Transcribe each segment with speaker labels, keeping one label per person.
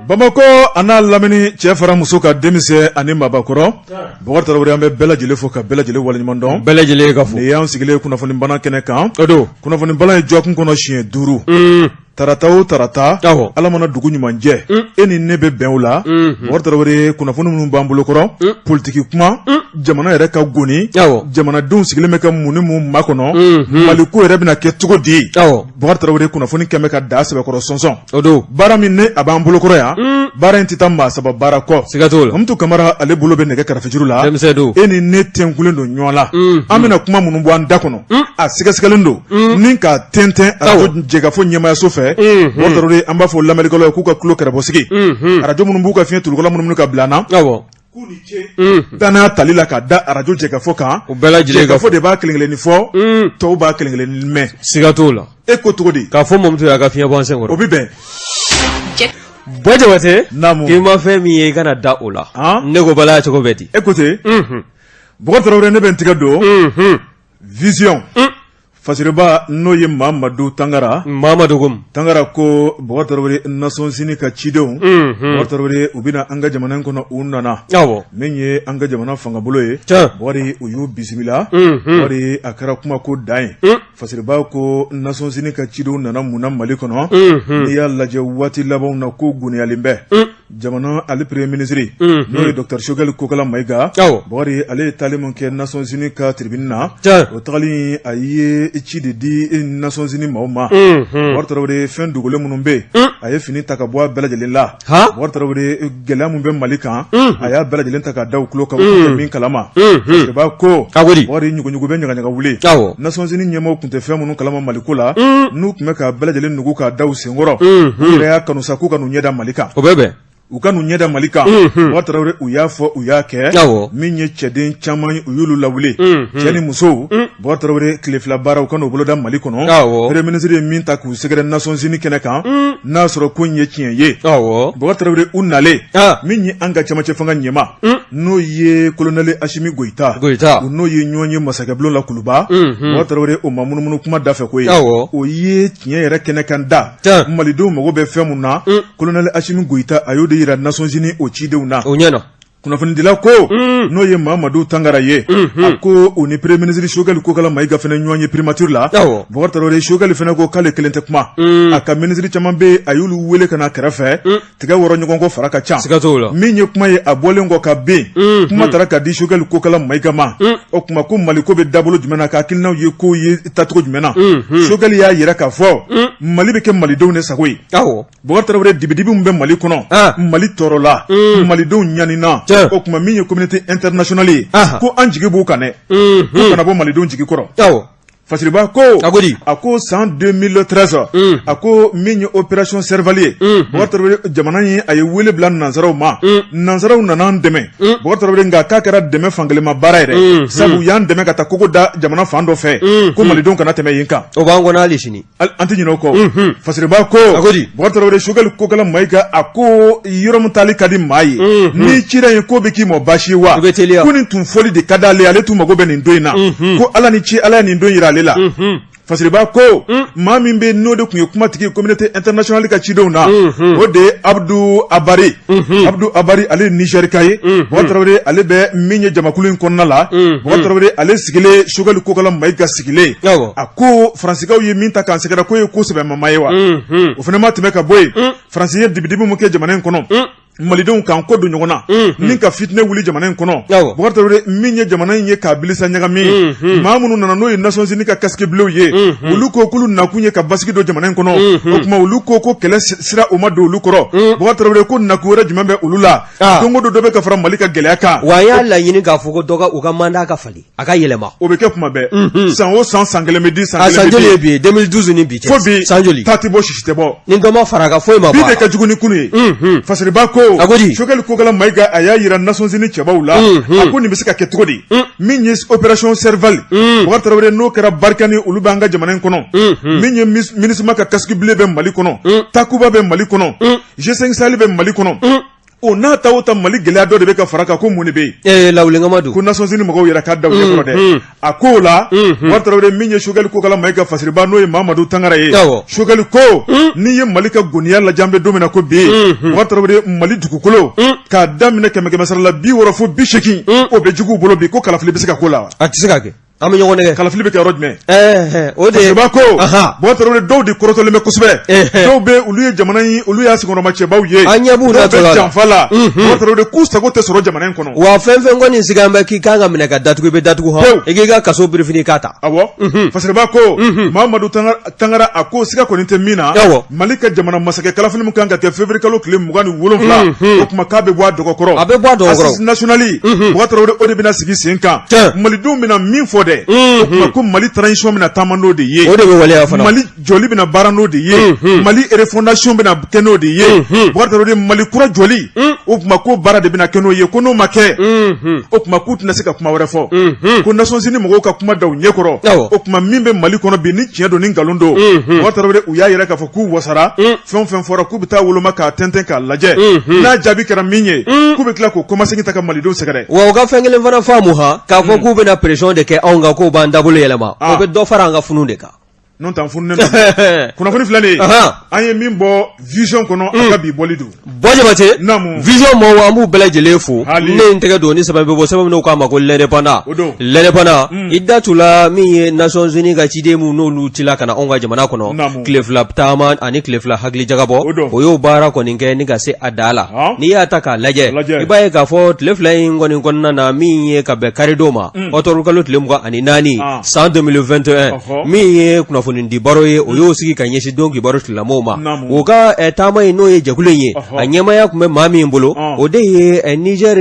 Speaker 1: Bamakɔ a n'a lamini, cɛ fara muso kan, denmisɛn ani mabakɔrɔ, Bɔkari Tarawele, an bɛ bɛɛ lajɛlen fo ka bɛɛ lajɛlen waleɲuman dɔn.
Speaker 2: Bɛɛ lajɛlen ka fo.
Speaker 1: Nin y'an sigilen kunnafoni bana kɛnɛ kan.
Speaker 2: O don.
Speaker 1: Kunnafoni bana ye dɔgɔkun kɔnɔ siɲɛ 5. Tarata o tarata, Ala mana dugu ɲuman jɛ, e ni ne bɛ bɛn o la. Bɔkari Tarawele, kunnafoni minnu b'an bolokɔrɔ, politiki kuma, jamana yɛrɛ ka goni, jamanadenw sigilen bɛ ka mun ni mun makɔnɔ, Mali ko yɛrɛ bɛna kɛ cogo di? Bɔkari Tarawele, kunnafoni kɛmɛ ka da sɛbɛkɔrɔ sɔnsɔn.
Speaker 2: O don.
Speaker 1: Baara min ne a b'an bolokɔrɔ yan, baara in tɛ taa maa saba baara kɔ.
Speaker 2: Siga t'o la.
Speaker 1: Mamutu Kamara, ale bolo bɛ nɛgɛ karafejuru la.
Speaker 2: Denmisɛn don.
Speaker 1: E ni ne tɛnkulen don ɲɔgɔn la. An bɛna kuma minnu bɔ an da kɔnɔ, a sɛgɛsɛgɛlen don ni ka tɛntɛn arajo jɛkafɔ ɲɛmaayaso fɛ. Bɔkari Tarawele, an b'a fɔ lamɛnnikɛlaw ye k'u ka tulo kɛrɛbɔsigi, arajo minnu b'u ka fiɲɛ tulukala minnu ka bila an na, k'u ni ce danaya tali la ka da arajo jɛkafɔ kan.
Speaker 2: U bɛɛ lajɛlen ka
Speaker 1: Jɛkafɔ de b'a kelen kelenni fɔ, tɔw b'a kelen kelenni mɛn.
Speaker 2: Siga t'o la.
Speaker 1: E ko cogo di?
Speaker 2: K'a fɔ Mamutu y'a ka fiɲɛ bɔ an sen kɔrɔ.
Speaker 1: O bɛ bɛn.
Speaker 2: Bɔ Jabate.
Speaker 1: Naamu.
Speaker 2: K'i ma fɛn min ye, i kana da o la. Ne ko balaya cogo bɛ di?
Speaker 1: E ko ten. Bɔkari Tarawele, ne bɛ n tigɛ don Vision Fasiriba, n'o ye Mamadu Tangara.
Speaker 2: Mamadu ko.
Speaker 1: Tangara ko, Bɔkari Tarawele, Nations Unies ka cidenw, Bɔkari Tarawele, u bɛna an ka jamana in kɔnɔ, u nana. Min ye an ka jamana fangabolo ye, Bɔkari, u y'u bisimila. Bɔkari, a kɛra kuma ko dan ye. Fasiriba ko Nations Unies ka cidenw nana mun na Mali kɔnɔ? N'i y'a lajɛ waati labanw na, ko goniyalen bɛ jamana. Ale premier ministre, n'o ye docteur Choguel Kokala Mayiga, Bɔkari, ale ye taali min kɛ Nations Unies ka tribune na, o tagali, a ye ci de di Nations Unies maaw ma. Bɔkari Tarawele, fɛn dogolen minnu bɛ yen, a ye fini ta ka bɔ a bɛɛ lajɛlen la. Bɔkari Tarawele, gɛlɛya min bɛ Mali kan, a y'a bɛɛ lajɛlen ta ka da u tulo kan, u tun tɛ min kalama. Fasiriba ko, Bɔkari, ɲuguɲugu bɛ ɲagaɲaga wuli. Nations Unies ɲɛmaaw tun tɛ fɛn minnu kalama Mali ko la, n'u tun bɛ k'a bɛɛ lajɛlen nugu k'a da u senkɔrɔ, u yɛrɛ y'a kanu sa k'u ka n'u ɲɛ da Mali kan.
Speaker 2: O bɛ bɛn.
Speaker 1: U ka n'u ɲɛ da Mali kan. Bɔkari Tarawele, u y'a fɔ, u y'a kɛ. Min ye cɛden caman ye, u y'olu lawuli, cɛ ni musow. Bɔkari Tarawele, tile 2 baara, u ka n'u bolo da Mali kɔnɔ. Premier ministre ye min ta k'u sɛgɛrɛ Nations Unies kɛnɛ kan, n'a sɔrɔ ko in ye tiɲɛ ye. Bɔkari Tarawele, u nalen, min ye an ka cɛmancɛ fanga ɲɛmaa, n'o ye colonel Asimi Goyita, u n'o ye ɲɔgɔn ye masakɛbulon la Kuluba. Bɔkari Tarawele, o ma munumunu kuma da fɛ ko ye, o ye tiɲɛ yɛrɛ kɛnɛ kan da. Malidenw mago bɛ fɛn min na, colonel Asimi Goyita, a y'o de yira Nations Unies o cidenw na.
Speaker 2: O ɲɛna.
Speaker 1: Kunnafonidila ko, n'o ye Mamadu Tangara ye, a ko u ni premier ministre Choguel Kokala Mayiga fana ɲɔgɔn ye primature la. Bɔkari Tarawele, Choguel fana ko k'ale kelen tɛ kuma, a ka ministre caman bɛ, a y'olu wele ka na kɛrɛfɛ. Tigɛ wɔrɔ ɲɔgɔn kɔ fara ka ca.
Speaker 2: Siga t'o la.
Speaker 1: Min ye kuma ye, a bɔlen kɔ ka bin, kuma taara ka di Choguel Kokala Mayiga ma. O kuma ko Mali ko bɛ dabolo jumɛn na, ka hakilinaw ye, ko ye tacogo jumɛn na? Choguel y'a yira k'a fɔ Mali bɛ kɛ Malidenw de sago ye. Bɔkari Tarawele, dibidibi min bɛ Mali kɔnɔ, Mali tɔɔrɔla, Malidenw ɲanina. O tuma, min ye communauté internationale ye, ko an jigi b'u kan dɛ, k'u kana bɔ Malidenw jigi kɔrɔ. Fasiriba ko, a ko san 2013, a ko min ye opération Serval ye, Bɔkari Tarawele, jamana in, a ye wele bila nansaraw ma, nansaraw nana an dɛmɛ, Bɔkari Tarawele, nka k'a kɛra dɛmɛ fankelenma baara yɛrɛ, sabu u y'an dɛmɛ ka taa kogo da jamana fan dɔ fɛ ko Malidenw kana tɛmɛ yen kan.
Speaker 2: O b'an kɔnɔ hali sini.
Speaker 1: An tɛ ɲinɛ o kɔ. Fasiriba ko, Bɔkari Tarawele, Choguel Kokala Mayiga, a ko yɔrɔ min taali ka di maa ye, n'i cira yen, k'o bɛ k'i ma baasi ye wa? Ko nin tun fɔli de ka d'ale ye, ale tun mago bɛ nin don in na, ko Ala ni ci, Ala ye nin don yira ale la. Fasiriba ko maa min bɛ, n'o de tun ye kumatigi communauté internationale ka cidenw na, o de ye Abdu Abari. Abdu Abari, ale ye Nizɛrika ye. Bɔkari Tarawele, ale bɛ min ye jamakulu in kɔnɔna la, Bɔkari Tarawele, ale sigilen, Choguel Kokala Mayiga sigilen, a ko Faransikaw ye min ta k'an sɛgɛrɛ, k'o ye ko sɛbɛmama ye wa? O fana ma tɛmɛ ka bɔ yen, Faransi ye dibidibi min kɛ jamana in kɔnɔ, Malidenw k'an kɔ don ɲɔgɔn na ni ka fitinɛ wuli jamana in kɔnɔ, Bɔkari Tarawele, min ye jamana in ye k'a bilisa ɲagami, maa minnu nana, n'o ye Nations Unies ka casque bleu ye, olu ko k'olu nakun ye ka basigi don jamana in kɔnɔ. O tuma, olu ko ko kɛlɛ sira o ma don olu kɔrɔ. Bɔkari Tarawele ko nakun wɛrɛ jumɛn bɛ olu la? Don o don, dɔ bɛ ka fara Mali ka gɛlɛya kan.
Speaker 2: Wa a y'a laɲini k'a fɔ ko dɔ ka u ka mandat ka falen, a ka yɛlɛma.
Speaker 1: O bɛ kɛ kuma bɛɛ, san o san, san kelen bɛ di, san
Speaker 2: a san joli ye bi ye, 2012 ni bi cɛ?
Speaker 1: Fo bi.
Speaker 2: San joli?
Speaker 1: Ta tɛ bɔ, sisi tɛ bɔ.
Speaker 2: Ni dɔ ma fara a kan, foyi ma bɔ
Speaker 1: bi de ka jugu ni kunu ye. Fasiriba ko,
Speaker 2: A ko di?
Speaker 1: Choguel Kokala Mayiga, a y'a yira Nations Unies cɛbaw la, a ko nin bɛ se ka kɛ cogo di? Min ye opération Serval, Bɔkari Tarawele, n'o kɛra Barkhane, olu b'an ka jamana in kɔnɔ, min ye MINUSMA ka casque bleu bɛ Mali kɔnɔ, Takuba bɛ Mali kɔnɔ, G5 Sahel bɛ Mali kɔnɔ. O n'a ta o ta, Mali gɛlɛya dɔ de bɛ ka fara kan. Ko mun de bɛ yen?
Speaker 2: Ee, lawulenkama don.
Speaker 1: Ko Nations Unies mɔgɔw yɛrɛ ka da u ɲɛkɔrɔ dɛ. A ko o la, Bubakari Tarawele, min ye Choguel Kokala Mayiga fasiriba, n'o ye Mamadu Tangara ye, Choguel ko n'i ye Mali ka goniya lajɛ, an bɛ don min na ko bi, Bubakari Tarawele, Mali dugukolo k'a daminɛ 100 sara la 60 fo 80, o bɛ juguw bolo bi. Ko kalafili bɛ se ka k'o la wa?
Speaker 2: A tɛ se ka kɛ, an bɛ ɲɔgɔn nɛgɛ.
Speaker 1: Kalafili bɛ kɛ yɔrɔ jumɛn?
Speaker 2: O de
Speaker 1: Fasiriba ko, Bubakari Tarawele, dɔw de kɔrɔtɔlen bɛ kosɛbɛ, dɔw bɛ, olu ye jamana in, olu y'a senkɔrɔma cɛbaw ye.
Speaker 2: An ɲɛ b'u
Speaker 1: dɔw bɛ janfa la, Bubakari Tarawele, k'u sago tɛ sɔrɔ jamana in kɔnɔ.
Speaker 2: Wa fɛn fɛn kɔni sigan bɛ k'i kan ka minɛ ka datugu, i bɛ datugu hɔn, i k'i ka kaso birifini k'a ta.
Speaker 1: Awɔ, Fasiriba ko, Mamadu Tangara, a ko siga kɔni tɛ min na, Mali ka jamana masakɛ kalafili min kan ka kɛ février kalo tile 27, o tuma k'a bɛ bɔ a dɔgɔkɔrɔ.
Speaker 2: A bɛ bɔ a dɔgɔkɔrɔ.
Speaker 1: Assise nationale, Bubakari Tarawele, o de bɛna sigi sen kan. Malidenw bɛna min fɔ dɛ, o tuma ko Mali transition bɛna taama n'o de ye.
Speaker 2: O de bɛ waleya fana.
Speaker 1: Mali jɔli bɛna baara n'o de ye. Mali refondation bɛna kɛ n'o de ye. Bubakari Tarawele, Mali kura jɔli, o tuma ko baara de bɛna kɛ n'o ye. Ko n'o ma kɛ, o tuma k'u tɛna se ka kuma wɛrɛ fɔ. Ko Nations Unies mɔgɔw ka kuma da u ɲɛkɔrɔ. O tuma min bɛ Mali kɔnɔ bi, ni tiɲɛ don ni nkalon don, Bubakari Tarawele, u y'a yira k'a fɔ k'u wasara. Fɛn o fɛn fɔra, k'u bɛ taa woloma k'a tɛntɛn k'a lajɛ. N'a jaabi kɛra min ye, k'u bɛ tila k'o kɔmasegin ta ka Malidenw sɛgɛrɛ.
Speaker 2: Wa u ka fɛn kelen fana faamu han, k'a fɔ k'u bɛna pression de kɛ anw kan k'o b'an dabolo yɛlɛma, o bɛ dɔ fara an ka funun de kan.
Speaker 1: N'o tɛ an fununen don. Kunnafoni filɛ nin ye, an ye min bɔ Vision kɔnɔ, a ka bi bɔli don.
Speaker 2: Bɔ Jabate.
Speaker 1: Naamu.
Speaker 2: Vision mɔgɔw, an b'u bɛɛ lajɛlen fo. Ne ye n tɛgɛ don ni sɛbɛn bɛ bɔ, sɛbɛn min n'u k'a ma ko L'Indépendant.
Speaker 1: O don.
Speaker 2: L'Indépendant, i da t'u la, min ye Nations Unies ka ciden min n'olu cila ka na anw ka jamana kɔnɔ.
Speaker 1: Naamu.
Speaker 2: Tile 2 taama ani tile 2 hakili jagabɔ.
Speaker 1: O don.
Speaker 2: O y'o baara kɔni kɛ ni ka se a dan la. N'i y'a ta k'a lajɛ,
Speaker 1: Lajɛ.
Speaker 2: i b'a ye k'a fɔ tile 2 in kɔni kɔnɔna na, min ye ka bɛn karidon ma, octobre kalo tile 24, san 2021, min ye kunnafonidi baro ye, o y'o sigi ka ɲɛsin don kibaru tigilamɔgɔw ma. O ka taama in, n'o ye jɛkulu in ye, a ɲɛmaaya tun bɛ maa min bolo, o de ye Niger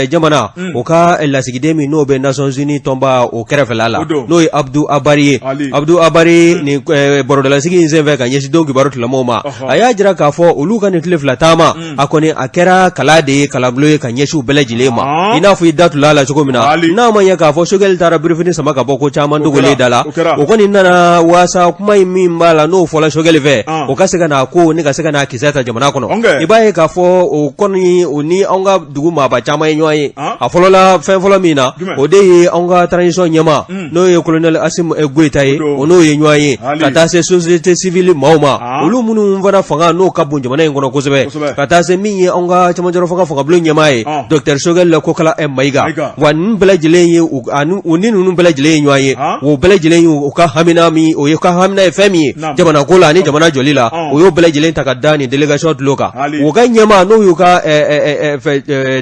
Speaker 2: jamana o ka lasigiden min n'o bɛ Nations Unies tɔnba o kɛrɛfɛla la, n'o ye Abdou Abari ye. Abdou Abari, nin barodalasigi in senfɛ ka ɲɛsin don kibaru tigilamɔgɔw ma, a y'a jira k'a fɔ olu ka nin tile 2 taama, a kɔni a kɛra kala de ye, kalanbulon ye ka ɲɛsin u bɛɛ lajɛlen ma. I n'a fɔ i da tula la cogo min na, n'a ma ɲɛ k'a fɔ Choguel taara birifini sama ka bɔ ko caman dogolen da la, o kɔni nana waasa kuma in min b'a la, n'o fɔla Choguel fɛ, o ka se ka n'a ko ni ka se ka n'a kisɛ ta jamana kɔnɔ. I b'a ye k'a fɔ o kɔni, o ni anw ka dugu maaba caman ye ɲɔgɔn ye. A fɔlɔla fɛn fɔlɔ min na, o de ye anw ka transition ɲɛmaa, n'o ye colonel Assimi Goïta ye, o n'o ye ɲɔgɔn ye, ka taa se société civile maaw ma, olu minnu fana fanga n'o ka bon jamana in kɔnɔ kosɛbɛ, ka taa se min ye anw ka cɛmancɛrɔ fanga fangabulon ɲɛmaa ye, docteur Choguel Kokala Mayiga. Wa ninnu bɛɛ lajɛlen ye, u ni ninnu bɛɛ lajɛlen ye ɲɔgɔn ye. O bɛɛ lajɛlen ye u ka hamina min, o ye ka hamina ye fɛn min ye jamana ko la ani jamana jɔli la, o y'o bɛɛ lajɛlen ta ka da nin délégation tulo kan. O ka ɲɛmaa, n'o y'u ka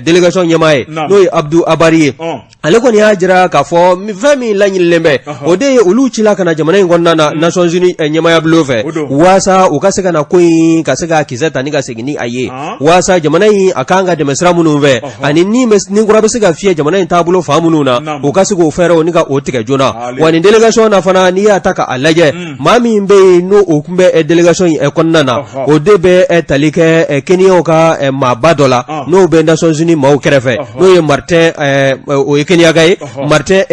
Speaker 2: délégation ɲɛmaa ye, n'o ye Abdou Abari ye, ale kɔni y'a jira k'a fɔ fɛn min laɲinilen bɛ, o de ye olu cila ka na jamana in kɔnɔna na Nations Unies ɲɛmaaya bulon fɛ, waasa u ka se ka na ko in ka se k'a kisɛ ta ni ka segin ni a ye, waasa jamana in a kan ka dɛmɛ sira minnu fɛ, ani ni kura bɛ se ka fiyɛ jamana in taabolo fan minnu na, u ka se k'o fɛɛrɛw ni ka o tigɛ joona. Wa nin délégation na fana, n'i y'a ta k'a lajɛ, maa min bɛ yen n'o o tun bɛ délégation in kɔnɔna na, o de bɛ tali kɛ Keniyaw ka maaba dɔ la, n'o bɛ Nations Unies maaw kɛrɛfɛ, n'o ye Martin, o ye Keniyaka ye, Martin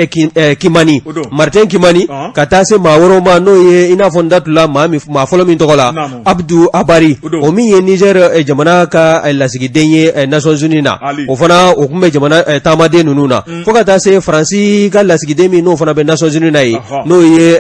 Speaker 2: Kimani, Martin Kimani, ka taa se maa wɛrɛw ma, n'o ye i n'a fɔ n da tula maa maa fɔlɔ min tɔgɔ la, Abdou Abari, o min ye Niger jamana ka lasigiden ye Nations Unies na, o fana o tun bɛ jamana taamaden ninnu na, fo ka taa se Faransi ka lasigiden min n'o fana bɛ Nations Unies na yen, n'o ye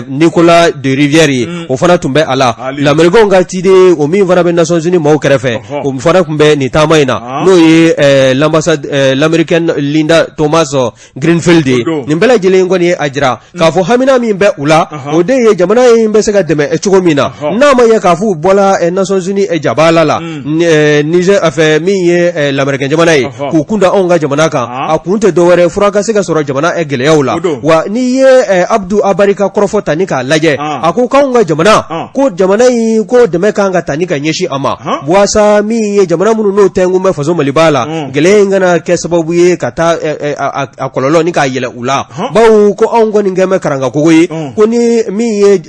Speaker 2: Nicolas de Rivière ye, o fana tun bɛ a la. Lamerikɛnw ka ciden, o min fana bɛ Nations Unies maaw kɛrɛfɛ, o fana tun bɛ nin taama in na, n'o ye l'ambassade l'américaine Linda Thomas Greenfield ye. Nin bɛɛ lajɛlen kɔni ye a jira k'a fɔ hamina min bɛ u la, o de ye jamana in bɛ se ka dɛmɛ cogo min na, n'a ma ɲɛ k'a fɔ u bɔla Nations Unies jabala la Niger fɛ, min ye lamerikɛn jamana ye, k'u kun da anw ka jamana kan, a kun tɛ dɔwɛrɛ, fura ka se ka sɔrɔ jamana gɛlɛyaw la. Wa n'i ye Abdou Abari ka kɔrɔfɔ ta ni k'a lajɛ, a ko k'anw ka jamana, ko jamana in ko dɛmɛ kan ka ta ni ka ɲɛsin a ma, waasa min ye jamana minnu n'o tɛnkun bɛ faso Maliba la, gɛlɛya in kana kɛ sababu ye ka taa a kɔlɔlɔ ni k'a yɛlɛ u la bawo ko anw kɔni kɛn bɛ karangakogo ye ko ni min ye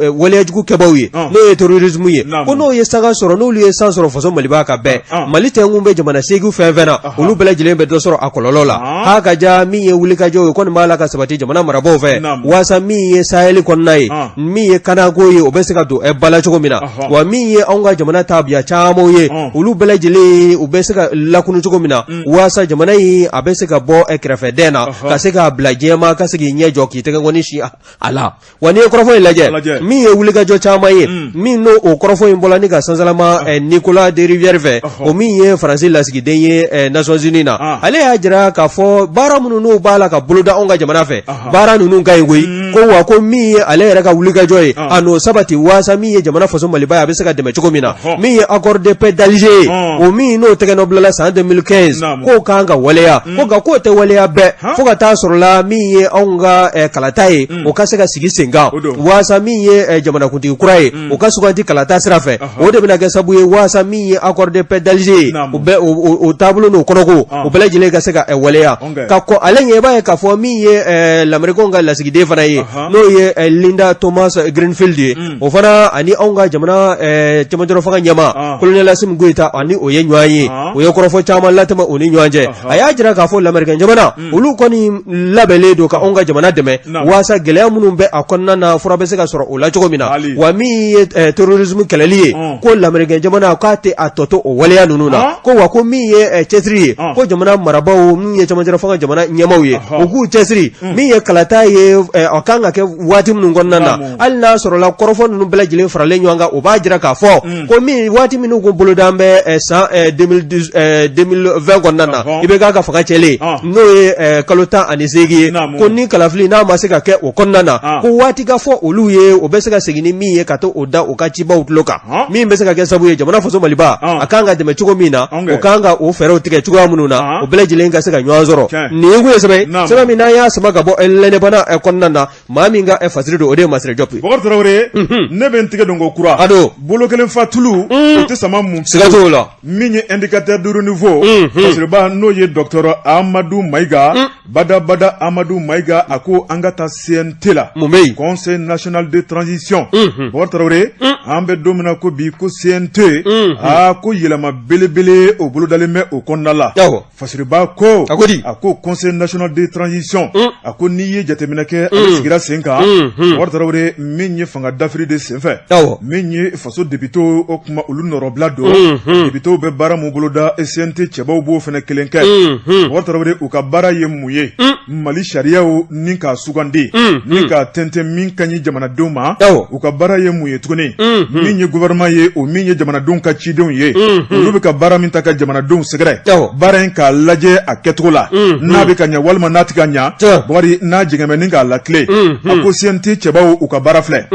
Speaker 2: waleyajugu kɛbaw ye n'o ye terrorisme ye ko n'o ye sanga sɔrɔ n'olu ye san sɔrɔ faso Maliba ka bɛn Mali tɛnkun bɛ jamana seegin fɛn fɛn na olu bɛɛ lajɛlen bɛ dɔ sɔrɔ a kɔlɔlɔ la ha ka ja min ye wulikajɔ ye kɔni b'a la ka sabati jamana marabaaw fɛ waasa min ye sahel kɔnɔna ye min ye kanako ye o bɛ se ka don ba la cogo min na wa min ye anw ka jamana tabiya caman ye olu bɛɛ lajɛlen u bɛ se ka lakunu cogo min na waasa jamana in a bɛ se ka bɔ kɛrɛfɛdɛn na ka se k'a bila diɲɛmaa ka se k'i ɲɛ jɔ k'i tɛgɛkɔni sin a la wa n'i ye kɔrɔfɔ in lajɛ min ye wulikajɔ caman ye min n'o o kɔrɔfɔ in bɔla ni ka sansalama Nicolas de Rivière fɛ o min ye Faransi lasigiden ye Nations Unies na ale y'a jira k'a fɔ baara minnu n'o b'a la ka boloda anw ka jamana fɛ baara ninnu ka ɲi koyi ko wa ko min ye ale yɛrɛ ka wulikajɔ ye a n'o sabati waasa min ye jamana faso Maliba ye a bɛ se ka dɛmɛ cogo min na min ye accord de paix d'Alger ye o min n'o tɛgɛnɔ bilala san 2015 k'o kan ka waleya ko nka k'o tɛ waleya bɛɛ fo ka taa sɔrɔ la min ye anw ka kalata ye o ka se ka sigi sen kan waasa min ye jamanakuntigi kura ye o ka suganti kalata sira fɛ o de bɛna kɛ sabu ye waasa min ye accord de paix d'Alger ye o bɛ o taabolo n'o kɔnɔko o bɛɛ lajɛlen ka se ka waleya ka kɔn ale ɲɛ i b'a ye k'a fɔ min ye lamerikɛnw ka lasigiden fana ye n'o ye Linda Thomas Greenfield ye o fana ani anw ka jamana cɛmancɛrɔ fanga ɲɛmaa colonel Assimi Goïta ani o ye ɲɔgɔn ye o ye kɔrɔfɔ caman latɛmɛ u ni ɲɔgɔn cɛ a y'a jira k'a fɔ lamerikɛn jamana olu kɔni labɛnnen don ka anw ka jamana dɛmɛ waasa gɛlɛya minnu bɛ a kɔnɔna na fura bɛ se ka sɔrɔ o la cogo min na wa min ye terrorisme kɛlɛli ye ko lamerikɛn jamana k'a tɛ a tɔ to o waleya ninnu na ko wa ko min ye cɛsiri ye ko jamana marabaaw min ye cɛmancɛrɔ fanga jamana ɲɛmaaw ye u k'u cɛsiri min ye kalata ye a kan ka kɛ waati minnu kɔnɔna na hali n'a sɔrɔla kɔrɔfɔ ninnu bɛɛ lajɛlen faralen ɲɔgɔn kan o b'a jira k'a fɔ ko min waati minnu kun boloda bɛ san 2020 kɔnɔna na IBK ka fanga cɛlen n'o ye kalo 18 ye ko ni kalafili n'a ma se ka kɛ o kɔnɔna na ko waati ka fɔ olu ye o bɛ se ka segin ni min ye ka to o da u ka cibaw tulo kan min bɛ se ka kɛ sababu ye jamana faso Maliba a kan ka dɛmɛ cogo min na o kan ka o fɛɛrɛw tigɛ cogoya minnu na o bɛɛ lajɛlen ka se ka ɲɔgɔn sɔrɔ nin kun ye sɛbɛn sɛbɛn min n'an y'a sama ka bɔ L'Indépendant kɔnɔna na maa min ka fasiri don o de ye Masire Jɔpu ye.
Speaker 1: Bɔkari Tarawele, unhun, ne bɛ n tigɛ don ko kura,
Speaker 2: a don,
Speaker 1: bolo kelen fa tulu, o tɛ sama mun,
Speaker 2: siga t'o la,
Speaker 1: min ye indicateur du renouveau, unhun, Fasiriba n'o ye docteur Amadu Mayiga, un, badabada Amadu Mayiga a ko an ka taa CNT la,
Speaker 2: mun bɛ yen,
Speaker 1: Conseil national de transition, unhun, Bɔkari Tarawele, un, an bɛ don min na ko bi ko CNT, unhun, aa ko yɛlɛma belebele o bolodalen bɛ o kɔnɔna la,
Speaker 2: awɔ.
Speaker 1: Fasiriba ko
Speaker 2: a ko di
Speaker 1: a ko conseil national de transition a ko n'i ye jateminɛ kɛ ale sigira sen kan Bɔkari Tarawele min ye fanga dafiri de senfɛ min ye faso députéw o kuma olu nɔrɔbila don députéw bɛ baara mun boloda CNT cɛbaw b'o fana kelen kɛ Bɔkari Tarawele u ka baara ye mun ye Mali sariyaw ni k'a sugandi ni k'a tɛntɛn min ka ɲi jamanadenw ma u ka baara ye mun ye tuguni min ye gouvernement ye o min ye jamanadenw ka cidenw ye olu bɛ ka baara min ta ka jamanadenw sɛgɛrɛ baara in k'a lajɛ a kɛcogo la n'a bɛ ka ɲɛ walima n'a tɛ ka ɲɛ Bɔkari n'a jɛngɛn bɛ ni k'a latilen a ko CNT cɛbaw u ka baara filɛ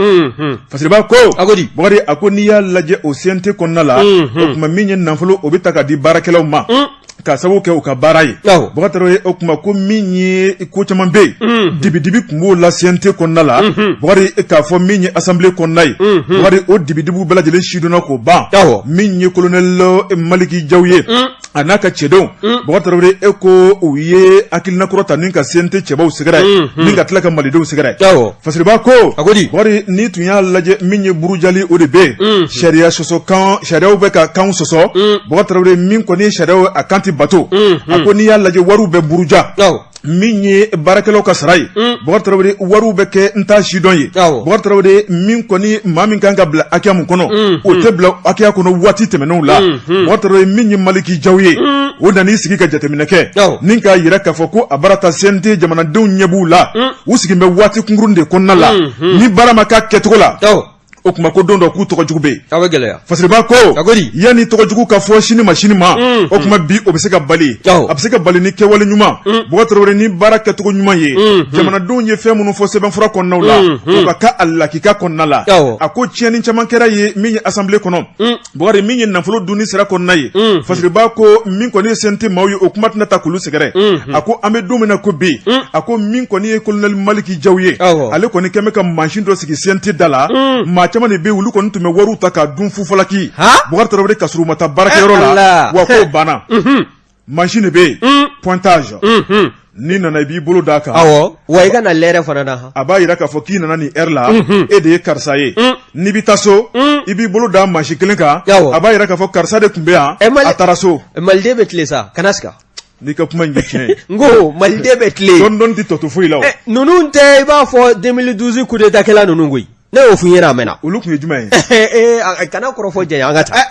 Speaker 1: Fasiriba ko
Speaker 2: a ko di
Speaker 1: Bɔkari a ko n'i y'a lajɛ o CNT kɔnɔna la o tuma min ye nafolo o bɛ ta ka di baarakɛlaw ma ka sababu kɛ u ka baara ye Bɔkari Tarawele o tuma ko min ye ko caman bɛ yen dibidibi tun b'o la CNT kɔnɔna la Bɔkari k'a fɔ min ye assemblée kɔnɔna ye Bɔkari o dibidibiw bɛɛ lajɛlen sidɔnna k'o ban min ye colonel Maliki Jaw ye a n'a ka cɛdenw Bɔkari Tarawele e ko u ye hakilina kura ta ni ka CNT cɛbaw sɛgɛrɛ ni ka tila ka malidenw sɛgɛrɛ Fasiriba ko
Speaker 2: a ko di
Speaker 1: Bɔkari n'i tun y'a lajɛ min ye burujali o de bɛ yen sariya sɔsɔ kan sariyaw bɛ ka kanw sɔsɔ Bɔkari Tarawele min kɔni ye sariyaw a kan tɛ bato a ko n'i y'a lajɛ wariw bɛ buruja min ye baarakɛlaw ka sara ye Bɔkari Tarawele wariw bɛ kɛ n t'a sidɔn ye Bɔkari Tarawele min kɔni maa min kan ka bila hakɛya min kɔnɔ o tɛ bila hakɛya kɔnɔ waati tɛmɛnenw la Bɔkari Tarawele min ye Maliki Jaw ye o nan'i sigi ka jateminɛ kɛ ni k'a jira k'a fɔ ko a baara ta CNT jamanadenw ɲɛ b'u la u sigilen bɛ waati kunkurun de kɔnɔna la ni baara ma k'a kɛcogo la o tuma ko don dɔ k'u tɔgɔ jugu bɛ yen
Speaker 2: a bɛ gɛlɛya
Speaker 1: Fasiriba ko
Speaker 2: a ko di
Speaker 1: yanni tɔgɔ jugu ka fɔ sini ma sini ma o tuma bi o bɛ se ka bali a bɛ se ka bali ni kɛwale ɲuman Bɔkari Tarawele ni baara kɛcogo ɲuman ye jamanadenw ye fɛn minnu fɔ sɛbɛnfura kɔnɔnaw la o ka kɛ a lakika kɔnɔna la a ko tiɲɛni caman kɛra ye min ye assemblée kɔnɔ Bɔkari min ye nafolo dunni sira kɔnɔna ye Fasiriba ko min kɔni ye CNT maaw ye o kuma tɛna ta k'olu sɛgɛrɛ a ko an bɛ don min na ko bi a ko min kɔni ye colonel Maliki Jaw ye ale kɔni kɛlen bɛ ka mansin dɔ sigi CNT da la maa caman de bɛ olu kɔni tun bɛ wariw ta k'a dun fufalaki Bɔkari Tarawele ka sɔrɔ u ma taa baarakɛyɔrɔ la wa k'o banna. Mansin de bɛ yen pointage n'i nana i b'i bolo d'a kan
Speaker 2: awɔ wa i ka na lɛrɛ fana na
Speaker 1: a b'a jira k'a fɔ k'i nana nin heure la e de ye karisa ye n'i bɛ taa so i b'i bolo da mansin kelen kan a b'a jira k'a fɔ karisa de tun bɛ yan a taara so
Speaker 2: maliden bɛ tilen sa kana siga
Speaker 1: n'i ka kuma in ye tiɲɛ ye
Speaker 2: n ko maliden bɛ tilen
Speaker 1: dɔɔni dɔɔni tɛ tɔ to foyi la o
Speaker 2: ninnu tɛ i b'a fɔ 2012 coup d'état kɛla ninnu koyi ne y'o f'i ɲɛna a mɛnna
Speaker 1: olu tun ye jumɛn
Speaker 2: ye ee kana kɔrɔfɔ janya an ka taa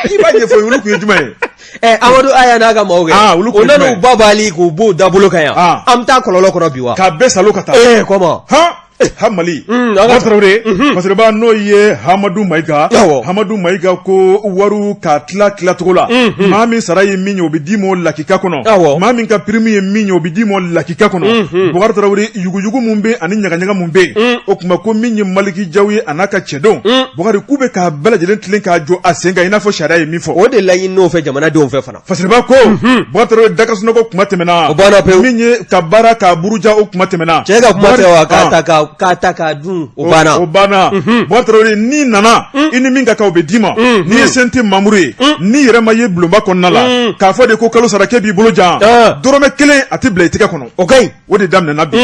Speaker 1: i b'a ɲɛfɔ olu tun ye jumɛn ye
Speaker 2: ɛ Amadu Aya n'a ka maaw kɛ olu o nan'u babali k'u b'u dabolo kan yan an bɛ taa kɔlɔlɔ kɔrɔ bi wa
Speaker 1: k'a bɛɛ salo ka taa
Speaker 2: ee comment
Speaker 1: han ha Mali Bubakari Tarawele masiraba n'o ye Hamadu Mayiga Hamadu Mayiga ko wariw ka tila tilacogo la maa min sara ye min ye o bɛ d'i ma lakika kɔnɔ maa min ka prime ye min ye o bɛ d'i ma lakika kɔnɔ Bubakari Tarawele yuguyugu min bɛ ani ɲagaɲaga min bɛ yen o tuma ko min ye Maliki Jaw ye a n'a ka cɛdenw Bubakari k'u bɛ k'a bɛɛ lajɛlen tilen k'a jɔ a sen kan i n'a fɔ sariya ye min fɔ
Speaker 2: o de laɲini n'o fɛ jamanadenw fɛ fana
Speaker 1: Fasiriba ko Bubakari Tarawele da ka sunɔgɔ kuma tɛmɛna
Speaker 2: o banna pewu
Speaker 1: min ye ka baara k'a buruja o kuma tɛmɛna
Speaker 2: cɛ ka kuma tɛ wa k'a ta k'a ta k'a dun o banna
Speaker 1: o banna Bubakari Tarawele n'i nana i ni min ka kan o bɛ d'i ma n'i ye CNT membre ye n'i yɛrɛ ma ye bulonba kɔnɔna la k'a fɔ de ko kalo sara k'e b'i bolo jan dɔrɔmɛ kelen a tɛ bila i tɛgɛ kɔnɔ
Speaker 2: o ka ɲi
Speaker 1: o de daminɛna bi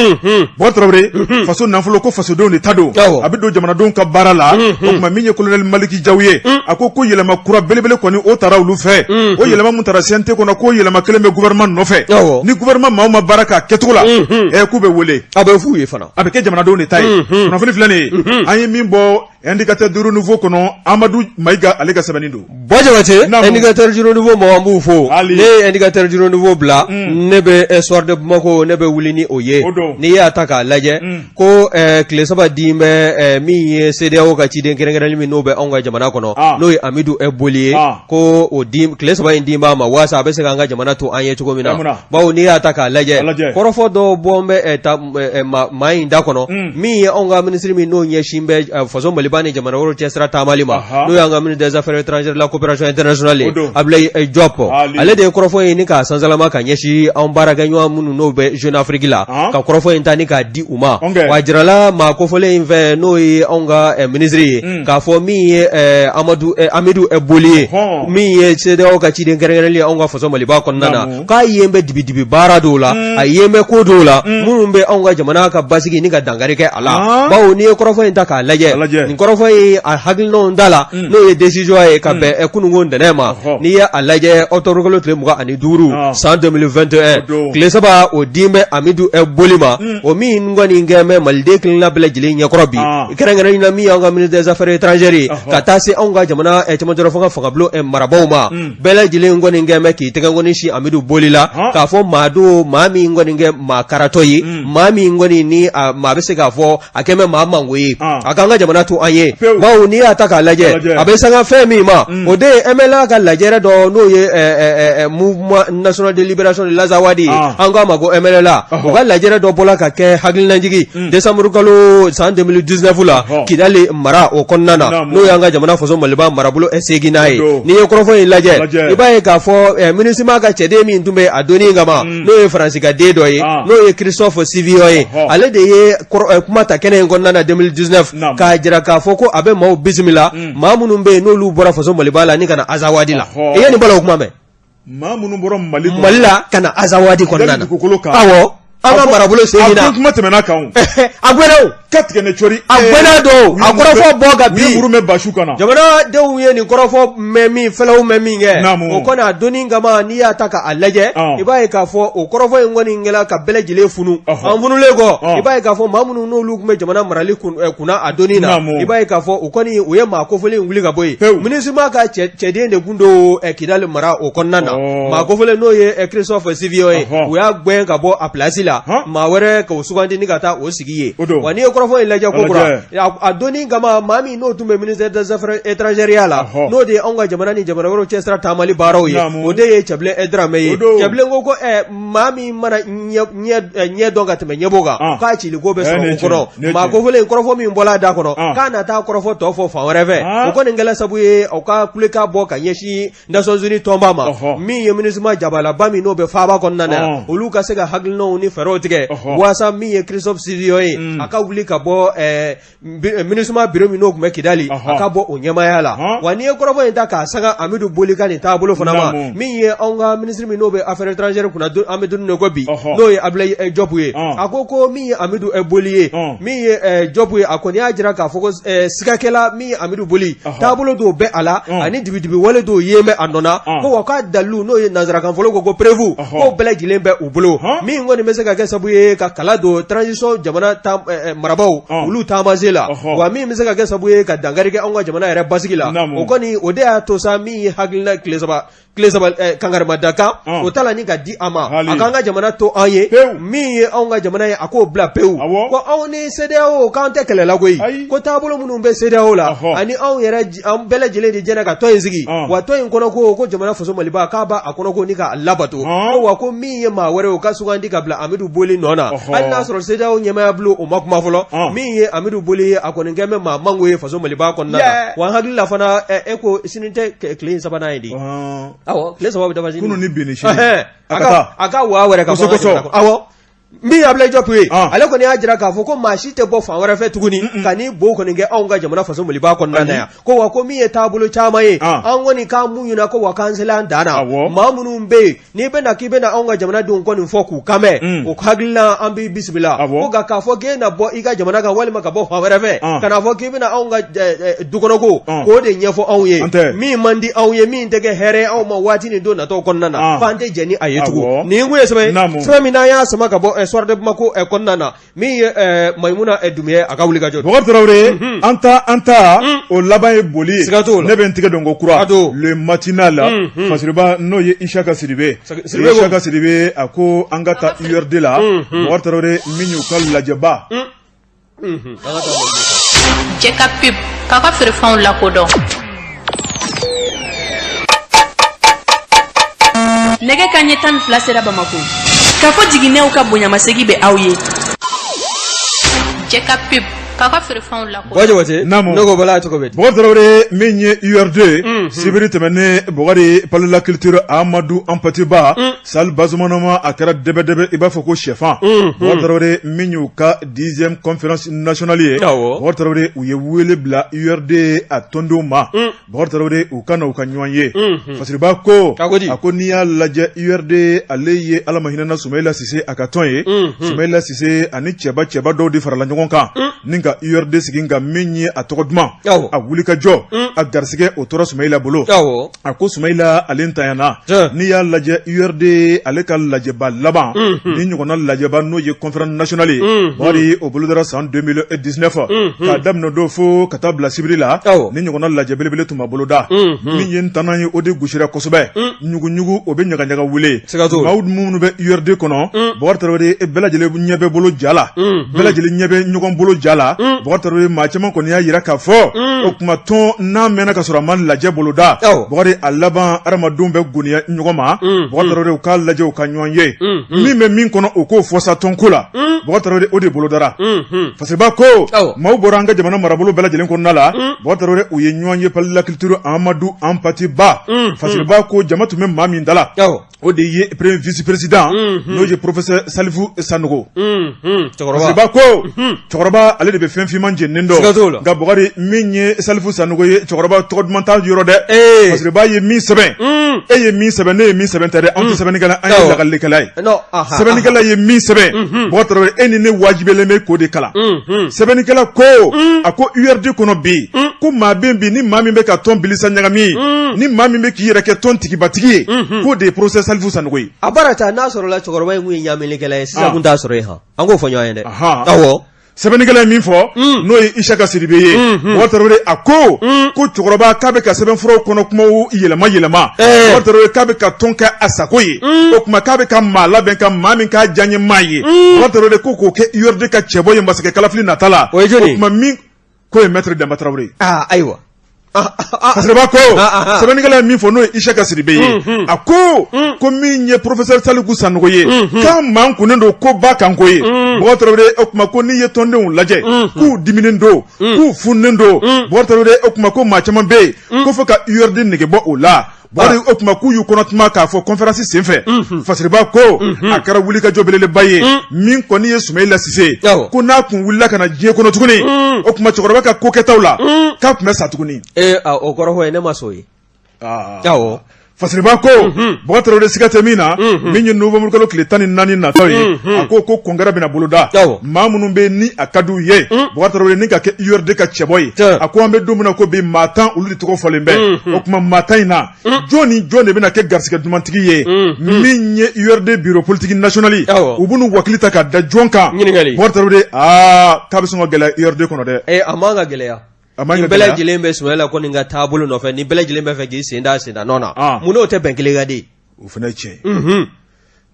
Speaker 1: Bubakari Tarawele faso nafolo ko fasodenw de ta don a bɛ don jamanadenw ka baara la o tuma min ye kolonɛli Maliki Jaw ye a ko ko yɛlɛma kura belebele kɔni o taara olu fɛ o yɛlɛma min taara CNT kɔnɔ k'o yɛlɛma kelen bɛ gouvernement nɔfɛ ni gouvernement maaw ma baara k'a kɛcogo la ɛ k'u bɛ wele
Speaker 2: a bɛ f'u ye fana
Speaker 1: a bɛ kɛ jamanadenw de ta ye kunnafoni filɛ nin ye an ye min bɔ Indicateur du renouveau kɔnɔ Amadu Mayiga ale ka sɛbɛnni don.
Speaker 2: Buwa Jabate, Indicateur du renouveau mɔgɔw an b'u fo. Ne ye Indicateur du renouveau bila, ne bɛ Soir de Bamako ne bɛ wuli ni o ye. O don. N'i y'a ta k'a lajɛ, ko tile saba di bɛ min ye CEDEAO ka ciden kɛrɛnkɛrɛnlen min n'o bɛ anw ka jamana kɔnɔ, n'o ye Amidu Boli ye, ko o di tile saba in di b'a ma walasa a bɛ se k'an ka jamana to an ye cogo min na. Bawo n'i y'a ta k'a lajɛ, kɔrɔfɔ dɔw bɔ bɛ maa in da kɔnɔ min ye anw ka minisiri min n'o ɲɛsin bɛ faso Maliba ni jamana wɛrɛw cɛ sira taamali ma n'o y'an ka ministre des affaires étrangères de la coopération internationale ye Ablaye Diop ale de ye kɔrɔfɔ in ni k'a sansalama ka ɲɛsin anw baarakɛɲɔgɔn minnu n'o bɛ Jeune Afrique la ka kɔrɔfɔ in ta ni k'a di u ma wa a jirala maa kofɔlen in fɛ n'o ye anw ka minisiri ye k'a fɔ min ye Amadu Amidu Boli ye min ye CEDEAO ka ciden kɛrɛnkɛrɛnlen ye anw ka faso Maliba kɔnɔna na k'a yen bɛ dibidibi baara dɔw la a yen bɛ ko dɔw la minnu bɛ anw ka jamana ka basigi ni ka dankari kɛ a la bawo n'i ye kɔrɔfɔ in ta k'a lajɛ nin kɔrɔfɔ in a hakilinaw da la n'o ye décision ye ka bɛn kununko ntɛnɛn ma n'i ye a lajɛ octobre kalo tile 25 san 2021 tile saba o di bɛ Amidu Boli ma o min kɔni kɛ bɛ maliden kelenna bɛɛ lajɛlen ɲɛkɔrɔ bi kɛrɛnkɛrɛnnen na min y'an ka ministre des affaires étrangères ye ka taa se anw ka jamana cɛmancɛrɔ fanga fangabulon marabaaw ma bɛɛ lajɛlen kɔni kɛ bɛ k'i tɛgɛ kɔni sin Amidu Boli la k'a fɔ maa don maa min kɔni kɛ maa karatɔ ye maa min kɔni ni maa bɛ se k'a fɔ a kɛ bɛ maa mango ye a k'an ka jamana to an ye bawo n'i y'a ta k'a lajɛ a bɛ sanga fɛn min ma o de ye MNLA ka lajɛrɛ dɔ n'o ye Mouvement national de libération de l'Azawad ye an k'a ma ko MNLA u ka lajɛrɛ dɔ bɔla ka kɛ hakilinajigin décembre kalo san 2019 la Kidali mara o kɔnɔna na n'o y'an ka jamana faso Maliba marabolo seginnan ye n'i ye kɔrɔfɔ in lajɛ i b'a ye k'a fɔ MINUSMA ka cɛden min tun bɛ a donni kama n'o ye Faransi ka den dɔ ye n'o ye Christophe Sivillon ye ale de ye kuma ta kɛnɛ in kɔnɔna na 2019 k'a jira k'a fɔ ko a bɛ maaw bisimila maa minnu bɛ yen n'olu bɔra faso Maliba la ni ka na Azawadi la i ye nin bala o kuma mɛn
Speaker 1: maa minnu bɔra Mali
Speaker 2: Mali la ka na Azawadi kɔnɔna na dugukolo kan awɔ an ka marabolo seginnan
Speaker 1: a kuma tɛmɛna kan
Speaker 2: a gwɛnna o
Speaker 1: ka tigɛ ne cori
Speaker 2: a gwɛnna don a kɔrɔfɔ bɔ ka
Speaker 1: bin u ye muru mɛn basu kan na
Speaker 2: jamanadenw ye nin kɔrɔfɔ mɛn min fɛlɛw mɛn min kɛ o kɔni a donni kama n'i y'a ta k'a lajɛ i b'a ye k'a fɔ o kɔrɔfɔ in kɔni kɛla ka bɛɛ lajɛlen funu an funulen kɔ i b'a ye k'a fɔ maa minnu n'olu tun bɛ jamana marali kunna a donni na i b'a ye k'a fɔ u kɔni u ye maa kofɔlen in wuli ka bɔ yen MINUSMA ka cɛden de tun don Kidali mara o kɔnɔna na maa kofɔlen n'o ye Christophe Sivillon ye u y'a gɛn ka bɔ a place la maa wɛrɛ k'o sugandi ni ka taa o sigi yen wa n'i ye kɔrɔfɔ in lajɛ ko kura a donni kama maa min n'o tun bɛ ministère des affaires étrangères la n'o de ye anw ka jamana ni jamana wɛrɛw cɛ sira taamali baaraw ye o de ye Cɛbilen Dramɛ ye Cɛbilen ko maa min mana ɲɛ dɔn ka tɛmɛ ɲɛbo kan ah. k'a cili ko bɛ sɔrɔ o kɔnɔ maa kofɔlen kɔrɔfɔ min bɔla a da kɔnɔ ah. k'a na taa kɔrɔfɔ tɔ fɔ fan wɛrɛ fɛ ah. o kɔni kɛla sabu ye o ka kulekan bɔ ka ɲɛsin Nations Unies tɔnba ma min ye MINUSMA jabalaba min n'o bɛ faaba kɔnɔna na olu ka se ka hakilinaw ni fɛɛrɛ fɛɛrɛw tigɛ waasa min ye Christophe Civillon ye a ka wuli ka bɔ MINUSMA bureau min n'o tun bɛ Kidali a ka bɔ o ɲɛmaaya la wa n'i ye kɔrɔfɔ in ta k'a sanga Amidu Boli ka nin taabolo fana ma min ye anw ka minisiri min n'o bɛ affaires étrangères kunna an bɛ don min na ko bi n'o ye Abdoulaye Diop ye a ko min ye Amidu Boli ye min ye Diop ye a kɔni y'a jira k'a fɔ ko sigakɛla min ye Amidu Boli taabolo dɔw bɛ a la ani dibidibi wale dɔw yen bɛ a nɔ na ko wa k'a dalilu n'o ye nansarakan fɔlɔ ko preuve k'o bɛɛ lajɛlen bɛ u bolo min kɔni bɛ se ka kɛ sababu ye ka kala don transition jamana marabaaw olu taamasen la wa min bɛ se ka kɛ sababu ye ka dankari kɛ anw ka jamana yɛrɛ basigi la o kɔni o de y'a to sa min ye hakilina tile saba kankarimadakan o ta la ni ka di a ma a k'an ka jamana to an ye min ye anw ka jamana ye a k'o bila pewu ko anw ni CEDEAO k'an tɛ kɛlɛ la koyi ko taabolo minnu bɛ CEDEAO la ani anw yɛrɛ an bɛɛ lajɛlen de jɛra ka tɔn in sigi wa tɔn in kɔnɔ ko jamana faso Maliba k'a b'a kɔnɔ ko ni k'a labato ko wa ko min ye maa wɛrɛ o ka sugandi ka bila Amidu Boli nɔ na hali n'a sɔrɔ CEDEAO ɲɛmaaya bulon o ma kuma fɔlɔ min ye Amidu Boli ye a kɔni kɛlen bɛ maa mango ye faso Maliba kɔnɔna na wa n hakili la fana e ko sini tɛ tile in sabanan ye de awɔ tile saba bɛ dafa sini
Speaker 1: kunun ni bi ni sini
Speaker 2: a ka waa wɛrɛ ka bɔ awɔ min ye Abdoulaye Diop ye ale kɔni y'a jira k'a fɔ ko maa si tɛ bɔ fan wɛrɛ fɛ tuguni ka n'i bo kɔni kɛ anw ka jamana faso Maliba kɔnɔna na yan ko wa ko min ye taabolo caman ye an kɔni k'an muɲuna ko wa k'an sela an dan na maa minnu bɛ yen n'i bɛna k'i bɛna anw ka jamanadenw kɔni fɔ k'u kan mɛn o hakilina an b'i bisimila ko nka k'a fɔ k'e na bɔ i ka jamana kan walima ka bɔ fan wɛrɛ fɛ ka n'a fɔ k'i bɛna anw ka dukɔnɔko k'o de ɲɛfɔ anw ye min man di anw ye min tɛ kɛ hɛrɛ ye anw ma waati ni don natɔw kɔnɔna na k'an tɛ jɛn ni a ye tugun nin kun ye sɛbɛn ye sɛbɛn min n'an y'a sama ka bɔ Soir de Bamako kɔnɔna na min ye Mayimuna Dunbiya a ka wuli ka jɔ
Speaker 1: Bɔkari Tarawele an ta an ta o laban ye boli ye siga t'o la ne bɛ n tigɛ don ko kura le matinal la Fasiriba n'o ye Isaka Sidibe Isaka Sidibe a ko an ka taa URD la Bɔkari Tarawele min y'u ka lajɛba
Speaker 3: Cɛ ka pub k'a ka feerefɛnw lakodɔn nɛgɛ kanɲɛ 12 sera Bamakɔ k'a fɔ jiginɛw ka bonyamasegin bɛ aw ye cɛ ka pub k'a ka feerefɛnw lakodɔn
Speaker 2: Bɔ Jabate
Speaker 1: Naamu.
Speaker 2: ne ko Bala cogo bɛ di
Speaker 1: Bɔkari Tarawele min ye URD sibiri tɛmɛnen Bɔkari Palais de la Culture Amadu Anpati Ba salle Bazumanama a kɛra dɛbɛdɛbɛ i b'a fɔ ko sɛfan Bɔkari Tarawele min y'u ka dixième conférence nationale ye
Speaker 2: Awɔ.
Speaker 1: Bɔkari Tarawele u ye wele bila URD a tɔndenw ma Bɔkari Tarawele u ka na u ka ɲɔgɔn ye Fasiriba ko
Speaker 2: A ko di?
Speaker 1: a ko n'i y'a lajɛ URD ale ye Ala ma hinɛna Sumayila Sise a ka tɔn ye Sumayila Sise ani cɛba cɛba dɔw de farala ɲɔgɔn kan ni ka URD sigi nka min ye a tɔgɔ duman
Speaker 2: Awɔ.
Speaker 1: a wulikajɔ a garisɛgɛ o tora Sumayila bolo
Speaker 2: Awɔ.
Speaker 1: a ko Sumayila ale ntanyana n'i y'a lajɛ URD ale ka lajɛba laban ni ɲɔgɔnna lajɛba n'o ye conférence nationale ye Bɔkari o bolodara san 2019 k'a daminɛ don fo ka taa bila sibiri la ni ɲɔgɔnna lajɛ belebele tun ma boloda min ye ntanan ye o de gosira kosɛbɛ ɲuguɲugu o bɛ ɲagaɲaga wele maaw minnu bɛ URD kɔnɔ Bɔkari Tarawele bɛɛ lajɛlen ɲɛ bɛ bolo ja la bɛɛ lajɛlen ɲɛ bɛ ɲɔgɔn bolo ja la Bɔkari Tarawele maa caman kɔni y'a jira k'a fɔ o tuma tɔn n'a mɛnna ka sɔrɔ a ma lajɛ boloda Bɔkari a laban hadamadenw bɛ goniya ɲɔgɔn ma Bɔkari Tarawele u k'a lajɛ u ka ɲɔgɔn ye min bɛ min kɔnɔ o k'o fɔ sa tɔnko la Bɔkari Tarawele o de bolodara Fasiriba ko maaw bɔra an ka jamana marabolo bɛɛ lajɛlen kɔnɔna la Bɔkari Tarawele u ye ɲɔgɔn ye Palais de la Culture Amadu Anpati Ba Fasiriba ko jama tun bɛ maa min da la o de ye premier vice président n'o ye professeur Salifu Sanogo Fasiriba ko cɛkɔrɔba ale de bɛ fɛn finman jeninen dɔn nka Bɔkari min ye Salifu Sanogo ye cɛkɔrɔba tɔgɔ duman t'a yɔrɔ dɛ Fasiriba ye min sɛbɛn e ye min sɛbɛn ne ye min sɛbɛn tɛ dɛ anw tɛ sɛbɛnnikɛla an ye lakalilikɛla ye sɛbɛnnikɛla ye min sɛbɛn Bɔkari Tarawele e ni ne wajibiyalen bɛ k'o de kalan sɛbɛnnikɛla ko a ko URD kɔnɔ bi ko maa bɛ bi ni maa min bɛ ka tɔn bilisa ɲagami ni maa min bɛ k'i yɛrɛ kɛ tɔn tigibatigi ye k'o de ye professeur Salifu Sanogo ye
Speaker 2: a baara ta n'a sɔrɔla cɛkɔrɔba in kun ye ɲaaminikɛla ye sisan kun t'a sɔrɔ yen han an k'o fɔ ɲɔgɔn ye dɛ awɔ
Speaker 1: sɛbɛnnikɛla ye min fɔ n'o ye Isaka Sidibe ye Bɔkari Tarawele a ko ko cɛkɔrɔba k'a bɛ ka sɛbɛnfuraw kɔnɔ kumaw yɛlɛma yɛlɛma Bɔkari Tarawele k'a bɛ ka tɔn kɛ a sago ye o tuma k'a bɛ ka maa labɛn ka maa min k'a diyaɲɛ maa ye Bɔkari Tarawele ko k'o kɛ URD ka cɛbɔ ye masakɛ kalafili nata la
Speaker 2: o ye jɔni ye
Speaker 1: o tuma min k'o ye maître Danba Tarawele ye
Speaker 2: aa ayiwa
Speaker 1: Fasiriba ko sɛbɛnnikɛla ye min fɔ n'o ye Isaka Sidibe ye a ko ko min ye professeur Saliku Sanogo ye k'a makunnen don ko ba kan ko ye Bɔkari Tarawele o tuma ko n'i ye tɔndenw lajɛ k'u diminen don k'u fununen don Bɔkari Tarawele o tuma ko maa caman bɛ yen ko fo ka URD nege bɔ o la. Bukari o tuma k'u y'u kɔnɔtuma k'a fɔ conférence senfɛ Fasiriba ko a kɛra wulikajɔ belebeleba ye min kɔni ye Sumayila Sise ko n'a kun wulila ka na diɲɛ kɔnɔ tuguni o tuma cɛkɔrɔba ka ko kɛtaw la k'a tun bɛ sa tuguni
Speaker 2: o kɔrɔfɔ ye ne ma sɔn ye
Speaker 1: awɔ Fasiriba ko Bukari Tarawele siga tɛ min na min ye novembre kalo tile 14 nataw ye a ko ko congrès bɛna boloda maa minnu bɛ ni a ka d'u ye Bukari Tarawele ni ka kɛ URD ka cɛbɔ ye a ko an bɛ don min na ko bi maa 10 olu de tɔgɔ fɔlen bɛ o tuma maa 10 in na jɔn ni jɔn de bɛna kɛ garisɛgɛ dumantigi ye min ye URD bureau politique national u bɛn'u wakili ta ka da jɔn kan Bukari Tarawele aa k'a bɛ sɔn ka gɛlɛya URD kɔnɔ
Speaker 2: dɛ a man ka gɛlɛya
Speaker 1: A man
Speaker 2: nin
Speaker 1: ka
Speaker 2: bɛɛ
Speaker 1: gɛlɛya.
Speaker 2: lajɛlen bɛ Sumayila kɔni ka taabolo nɔfɛ nin bɛɛ lajɛlen bɛ fɛ k'i sen da sen da nɔ na
Speaker 1: Ah.
Speaker 2: mun n'o tɛ bɛn kelen ka di
Speaker 1: o fana ye tiɲɛ ye
Speaker 2: unhun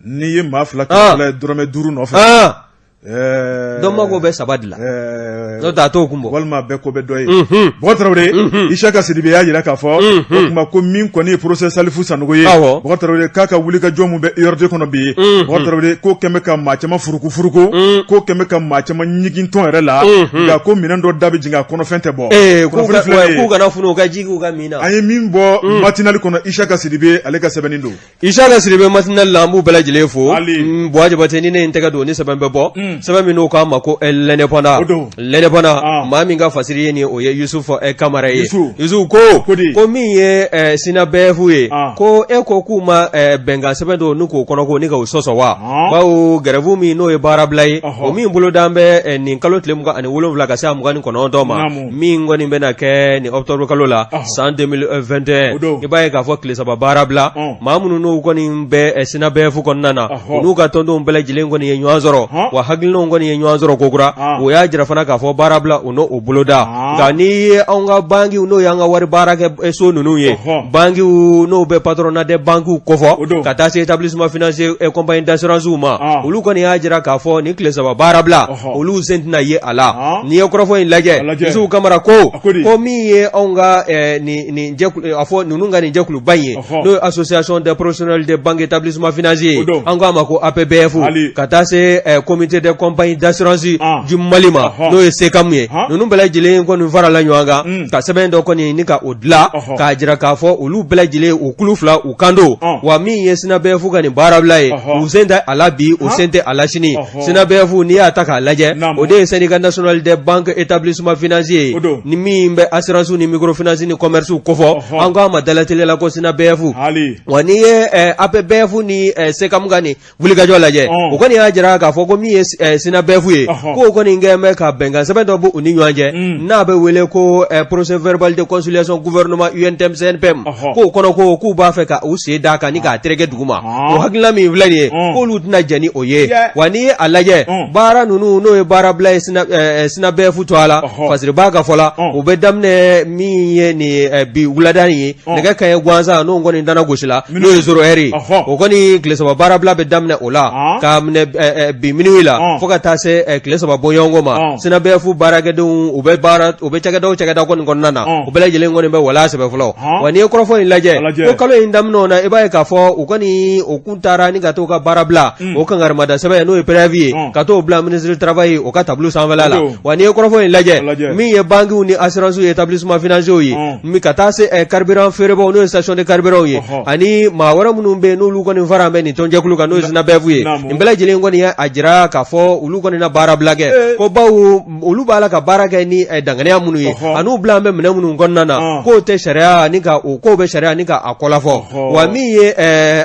Speaker 1: n'i ye maa fila
Speaker 2: Ah.
Speaker 1: kɛmɛ fila ye dɔrɔmɛ duuru nɔfɛ
Speaker 2: ah
Speaker 1: ɛɛ,
Speaker 2: dɔ mako bɛ saba de la
Speaker 1: ɛɛ,
Speaker 2: n'o tɛ a t'o kun bɔ
Speaker 1: walima bɛɛ ko bɛ dɔ ye
Speaker 2: Unhun.
Speaker 1: Bukari Tarawele Isaka Sidibe y'a jira k'a fɔ o tuma ko min kɔni ye professeur Salifu Sanogo ye
Speaker 2: Awɔ.
Speaker 1: Bukari Tarawele k'a ka wulikajɔ min bɛ URD kɔnɔ bi Bukari Tarawele ko kɛn bɛ ka maa caman furuku furuku ko kɛn bɛ ka maa caman ɲigin tɔn yɛrɛ la nka ko minɛn dɔ da bɛ jigin a kɔnɔfɛn tɛ bɔ kunnafoni filɛ nin ye
Speaker 2: k'u kana funu u ka ji k'u ka min na
Speaker 1: an ye min bɔ matinale kɔnɔ Isaka Sidibe ale ka sɛbɛnni don
Speaker 2: Isaka Sidibe matinale la an b'u bɛɛ lajɛlen fo
Speaker 1: Ali.
Speaker 2: Buwa Jabate ni ne ye n tɛgɛ don ni sɛbɛn bɛ bɔ sɛbɛn min n'u k'a ma ko l'indépendant
Speaker 1: O don.
Speaker 2: l'indépendant
Speaker 1: Ah.
Speaker 2: maa min ka fasiri ye nin o ye Yusuf Kamara ye
Speaker 1: Yusuf.
Speaker 2: Yusuf ko
Speaker 1: Ko di?
Speaker 2: ko min ye SYNABEF ye
Speaker 1: Ah.
Speaker 2: ko e ko k'u ma bɛnkan sɛbɛn don ni k'o kɔnɔ ko ni k'o sɔsɔ wa
Speaker 1: Ah.
Speaker 2: bawo grève min n'o ye baarabila ye
Speaker 1: Ɔhɔ.
Speaker 2: o min bolodan bɛ nin kalo tile 27 ka se a 29 ma
Speaker 1: Naamu.
Speaker 2: min kɔni bɛna kɛ nin octobre kalo la
Speaker 1: Ɔhɔ.
Speaker 2: san 2021
Speaker 1: O don.
Speaker 2: i b'a ye k'a fɔ tile saba baarabila
Speaker 1: Ɔn.
Speaker 2: maa minnu n'u kɔni bɛ SYNABEF kɔnɔna na
Speaker 1: Ɔhɔ.
Speaker 2: u n'u ka tɔndenw bɛɛ lajɛlen kɔni ye ɲɔgɔn sɔrɔ
Speaker 1: Hɔn.
Speaker 2: wa hakilinaw kɔni ye ɲɔgɔn sɔrɔ kokura
Speaker 1: Ah.
Speaker 2: o y'a jira fana k'a fɔ baarabila u n'o boloda
Speaker 1: Ah.
Speaker 2: nka n'i ye anw ka bankiw n'o y'an ka wari baarakɛ so ninnu ye
Speaker 1: Ɔhɔ.
Speaker 2: bankiw n'o bɛ patronat des banques kofɔ
Speaker 1: O don.
Speaker 2: ka taa se établissement financier et compagnie d'assurance ma
Speaker 1: Ah.
Speaker 2: olu kɔni y'a jira k'a fɔ nin tile saba baarabila
Speaker 1: Ɔhɔ.
Speaker 2: olu sen tɛna ye a la
Speaker 1: Ah.
Speaker 2: n'i ye kɔrɔfɔ in
Speaker 1: A
Speaker 2: lajɛ
Speaker 1: lajɛ.
Speaker 2: Yusufu Kamara ko
Speaker 1: A ko di?
Speaker 2: ko min ye anw ka nin jɛkulu a fɔ ninnu ka nin jɛkuluba in ye
Speaker 1: Ɔhɔ.
Speaker 2: n'o ye association des professionnels des banques établissements financiers
Speaker 1: O don.
Speaker 2: an k'a ma ko APBF
Speaker 1: Ali.
Speaker 2: ka taa se comité des compagnies d'assurance
Speaker 1: Ah.
Speaker 2: du Mali ma
Speaker 1: Ɔhɔ.
Speaker 2: n'o ye SECAM ye
Speaker 1: Han.
Speaker 2: ninnu bɛɛ lajɛlen kɔni farala ɲɔgɔn kan
Speaker 1: Mm.
Speaker 2: ka sɛbɛn dɔ kɔni ni ka o dilan
Speaker 1: Ɔhɔ.
Speaker 2: k'a jira k'a fɔ olu bɛɛ lajɛlen u kulu fila u kan don
Speaker 1: Ɔn.
Speaker 2: wa min ye SYNABEF ka nin baarabila ye
Speaker 1: Ɔhɔ.
Speaker 2: u sen tɛ a la bi u
Speaker 1: Han.
Speaker 2: sen tɛ a la sini
Speaker 1: Ɔhɔ.
Speaker 2: SYNABEF n'i y'a ta k'a lajɛ
Speaker 1: Naamu.
Speaker 2: o de ye syndicat national des banques établissements financiers ye
Speaker 1: O don.
Speaker 2: ni min bɛ assurance ni microfinance ni commerce kofɔ
Speaker 1: Ɔhɔ.
Speaker 2: an k'a ma dalateliya la ko SYNABEF
Speaker 1: Ali.
Speaker 2: wa n'i ye APBF ni SECAM ka nin wulikajɔ lajɛ
Speaker 1: Ɔn.
Speaker 2: o kɔni y'a jira k'a fɔ ko min ye SYNABEF ye
Speaker 1: Ɔhɔ.
Speaker 2: k'o kɔni kɛlen bɛ ka bɛnkan sɛbɛn dɔ bɔ u ni ɲɔgɔn cɛ n'a bɛ wele ko procès verbal de conciliation gouvernement UNTM CNPM
Speaker 1: Ɔhɔ.
Speaker 2: k'o kɔnɔ ko k'u b'a fɛ ka u sen d'a kan ni k'a tereke duguma
Speaker 1: Ɔn.
Speaker 2: o hakilina min filɛ nin ye
Speaker 1: Ɔn.
Speaker 2: k'olu tɛna jɛn ni o ye
Speaker 1: Yeah.
Speaker 2: wa n'i ye a lajɛ
Speaker 1: Ɔn.
Speaker 2: baara ninnu n'o ye baarabila ye SYNABEF tɔgɔ la
Speaker 1: Ɔhɔ.
Speaker 2: Fasiriba ka fɔ la
Speaker 1: Ɔn.
Speaker 2: o bɛ daminɛ min ye nin bi wulada in ye
Speaker 1: Ɔn.
Speaker 2: nɛgɛ kanɲɛ gansan n'o kɔni dana gosi la
Speaker 1: Minuit.
Speaker 2: n'o ye zéro heure ye
Speaker 1: Ɔhɔ.
Speaker 2: o kɔni tile saba baarabila bɛ daminɛ o la
Speaker 1: Ɔn.
Speaker 2: k'a minɛ bi minuit la
Speaker 1: Ɔn.
Speaker 2: fo ka taa se tile saba bɔɲɔgɔnko ma
Speaker 1: Ɔn.
Speaker 2: SYNABEF baarakɛdenw u bɛ baara u bɛ cakɛda o cakɛda kɔni kɔnɔna na
Speaker 1: Ɔn.
Speaker 2: u bɛɛ lajɛlen kɔni bɛ wala sɛbɛ fɔlɔ
Speaker 1: Ɔn.
Speaker 2: wa n'i ye kɔrɔfɔ in lajɛ
Speaker 1: A lajɛ.
Speaker 2: ko kalo in daminɛ na i b'a ye k'a fɔ u kɔni u kun taara ni ka t'u ka baarabila o kangarimada sɛbɛn n'o ye préavis ye
Speaker 1: Ɔn.
Speaker 2: ka t'o bila ministre du travail o ka tableau sanfɛla la
Speaker 1: O don.
Speaker 2: wa n'i ye kɔrɔfɔ in
Speaker 1: A lajɛ.
Speaker 2: lajɛ min ye banques ni assurance ye établissement financier ye
Speaker 1: Ɔn.
Speaker 2: min ka taa se carburant feerebaaw n'o ye station de carburant ye
Speaker 1: Ɔhɔ.
Speaker 2: ani maa wɛrɛ minnu bɛ yen n'olu kɔni fara bɛ nin tɔnjɛkulu kan n'o ye SYNABEF ye
Speaker 1: Naamu.
Speaker 2: nin bɛɛ lajɛlen kɔni ye a jira k'a fɔ olu kɔni na baarabila kɛ
Speaker 1: Eh.
Speaker 2: ko bawo olu b'a la ka baara kɛ ni danganiya minnu ye
Speaker 1: Ɔhɔ.
Speaker 2: an'u bila an bɛ minɛn minnu kɔnɔna na
Speaker 1: Ɔn.
Speaker 2: k'o tɛ sariya ni ka o k'o bɛ sariya ni ka a kɔlafɔ
Speaker 1: Ɔhɔ.
Speaker 2: wa min ye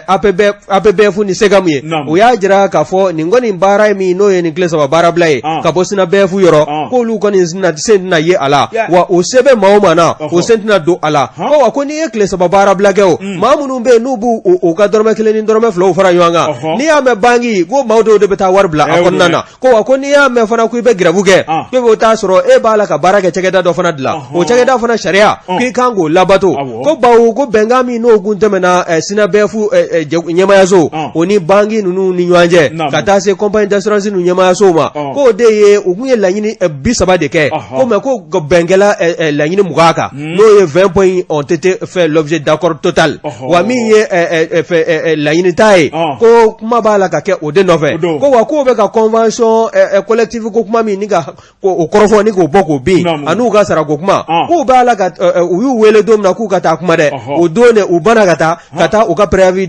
Speaker 2: APBF ni SECAM ye
Speaker 1: Naamu.
Speaker 2: o y'a jira k'a fɔ nin kɔni baara ye min n'o ye nin tile saba baarabila ye
Speaker 1: Ɔn.
Speaker 2: ka bɔ SYNABEF yɔrɔ
Speaker 1: Ɔn.
Speaker 2: k'olu kɔni sen tɛna ye a la
Speaker 1: Yeah.
Speaker 2: wa o se bɛ maa o maa na
Speaker 1: Ɔhɔ.
Speaker 2: o sen tɛna don a la
Speaker 1: Hɔn.
Speaker 2: ko wa ko n'i ye tile saba baarabila kɛ o maa minnu bɛ yen n'u b'u u ka dɔrɔmɛ kelen ni dɔrɔmɛ filaw fara ɲɔgɔn kan
Speaker 1: Ɔhɔ.
Speaker 2: n'i y'a mɛn banki ko maa dɔw de bɛ taa wari bila a
Speaker 1: Eh, o don
Speaker 2: kɔnɔna
Speaker 1: dɛ.
Speaker 2: na ko wa ko n'i y'a mɛn fana ko i bɛ grève kɛ
Speaker 1: Ah.
Speaker 2: ko i bɛ taa sɔrɔ e b'a la ka baara kɛ cakɛda dɔ fana dilan
Speaker 1: Ɔhɔn.
Speaker 2: o cakɛda fana sariya
Speaker 1: Ɔn.
Speaker 2: k'i kan k'o labato
Speaker 1: Awɔ.
Speaker 2: ko bawo ko bɛnkan min n'o kun tɛmɛna SYNABEF ɲɛmaayaso
Speaker 1: Ɔn.
Speaker 2: o ni banki ninnu ni ɲɔgɔn cɛ
Speaker 1: Naamu.
Speaker 2: ka taa se compagnie d'assurance ninnu ɲɛmaayasow ma
Speaker 1: Ɔn.
Speaker 2: k'o de ye u kun ye laɲini 30 de kɛ
Speaker 1: Ɔhɔ.
Speaker 2: ko mais ko bɛn kɛla laɲini 20 kan n'o ye 20 points ont été fait l'objet d'accord total
Speaker 1: Ɔhɔ.
Speaker 2: wa min ye laɲini tan ye
Speaker 1: Ɔn.
Speaker 2: ko kuma b'a la ka kɛ o de
Speaker 1: O
Speaker 2: nɔfɛ
Speaker 1: don.
Speaker 2: ko wa k'o bɛ ka convention collective ko kuma min ni ka o kɔrɔfɔ ni k'o bɔ k'o bin an'u ka sarako kuma k'u b'a la ka u y'u wele don min na k'u ka taa kuma dɛ o don de u banna ka taa ka taa u ka préavis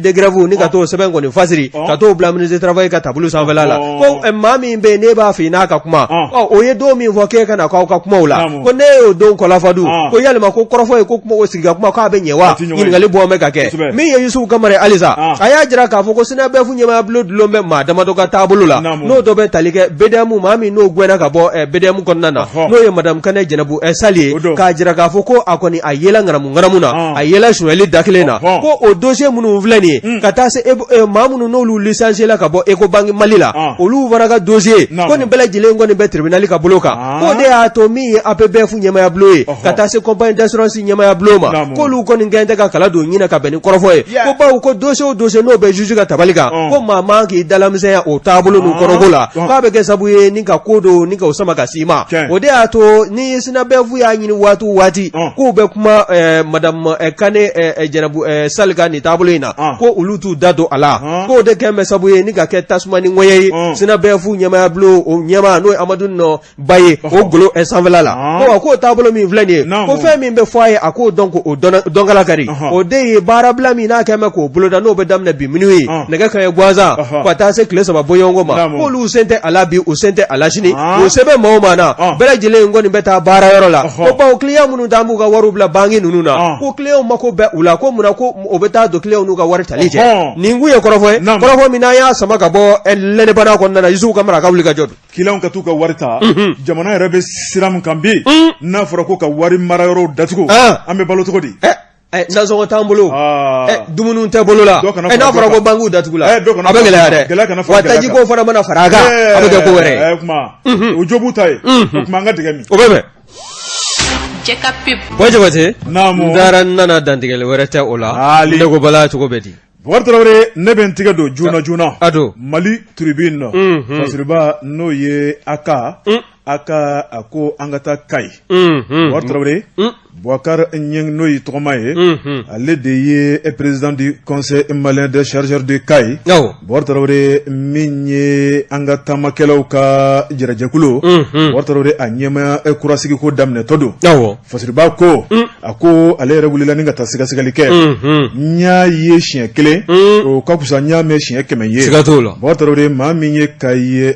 Speaker 2: de grève ni ka t'o sɛbɛn kɔni fasiri ka t'o bila ministre du travail ka tableau sanfɛla la ko maa min bɛ yen n'e b'a fɛ i n'a ka kuma o ye don min fɔ k'e ka na k'aw ka kuma o la ko ne y'o don kɔlafadu ko yalima ko kɔrɔfɔ ye ko kuma o sigi ka kuma k'a bɛ ɲɛ wa ɲininkali bɔ bɛ ka kɛ min ye Yusufu Kamara ye halisa a y'a jira k'a fɔ ko SYNABEF ɲɛmaaya bulon dulon bɛ maa damadɔ ka taabolo la n'o dɔ bɛ tali kɛ BDM maa min n'o gɛnna ka bɔ BDM kɔnɔna na n'o ye madame Kane Jɛnɛbu Sali ye k'a jira k'a fɔ ko a kɔni a yela ŋanamu ŋanamu na a yela sonyali da kelen na ko o dossier minnu filɛ nin ye ka taa se maa minnu n'olu licencié la ka bɔ Ecobank Mali la olu fana ka dossier ko nin bɛɛ lajɛlen kɔni bɛ tribunal ka bolo kan k'o de y'a to min ye APBF ɲɛmaaya bulon ye ka taa se compagnie d'assurance ɲɛmaaya bulon ma k'olu kɔni kɛn tɛ ka kala don ɲin na ka bɛn ni kɔrɔfɔ ye ko bawo ko dossier o dossier n'o bɛ juge ka tabali kan ko maa man k'i dalamisɛnya o taabolo n'u kɔnɔko la k'a bɛ kɛ sabu ye ni ka ko don ni k'o sama ka s'i ma o de y'a to ni SYNABEF y'a ɲini waati o waati k'u bɛ kuma madame Kane Jɛnɛbu Sali ka nin taabolo in na ko olu t'u da don a la k'o de kɛn bɛ sabu ye ni ka kɛ tasuma ni ŋɔyɛ ye SYNABEF ɲɛmaaya bulon o ɲɛmaa n'o ye Amadu Nɔ Ba ye o golo sanfɛla la ko wa k'o taabolo min filɛ nin ye ko fɛn min bɛ fɔ a ye a k'o dɔn k'o dɔnkala kari o de ye baarabila min n'a kɛn bɛ k'o boloda n'o bɛ daminɛ bi minuit nɛgɛ kanɲɛ gansan ka taa se tile saba bɔɲɔgɔnko ma k'olu sen tɛ a la bi u sen tɛ a la sini o sɛbɛn maa o maa na bɛɛ lajɛlen kɔni bɛ taa baarayɔrɔ la ko bawo client minnu t'an b'u ka wariw bila banki ninnu na ko clientw mako bɛ u la ko munna ko o bɛ taa don clientw n'u ka wari tali cɛ nin kun ye kɔrɔfɔ ye kɔrɔfɔ min n'an y'a sama ka bɔ L'Indépendant kɔnɔna na Yusufu Kamara ka wuli ka jɔ don
Speaker 1: Clientw ka t'u ka wari ta jamana yɛrɛ bɛ sira min kan bi n'a fɔra ko ka wari mara yɔrɔw datugu an bɛ balo cogo di
Speaker 2: nasɔngɔ t'an bolo dumuni tɛ bolo la n'a fɔra ko bankiw datugula a bɛ gɛlɛya dɛ wa taji ko fana mana fara a kan a bɛ kɛ ko wɛrɛ
Speaker 1: ye o jo b'u ta ye o tuma an ka dɛgɛ min
Speaker 2: o bɛ bɛn Bɔ Jabate n taara n nana dantigɛli wɛrɛ tɛ o la ne ko bala cogo bɛ di
Speaker 1: Bubakari Tarawele ne bɛ n tigɛ don joona joona a don Mali Tribune nɔ Fasiriba n'o ye aka aka a ko an ka taa Kayi Bubakari Tarawele Bubakari Ɲeng n'o ye tɔgɔma ye ale de ye président du conseil malien des chargeurs de Kayi Bubakari Tarawele min ye an ka taamakɛlaw ka jɛrɛjɛkulu Bubakari Tarawele a ɲɛmaaya kurasigiko daminɛtɔ don Fasiriba ko a ko ale yɛrɛ wulila ni ka taa sɛgɛsɛgɛli kɛ n y'a ye siɲɛ kelen o ka fisa n y'a mɛn siɲɛ kɛmɛ ye
Speaker 2: siga t'o la
Speaker 1: Bubakari Tarawele maa min ye Kayi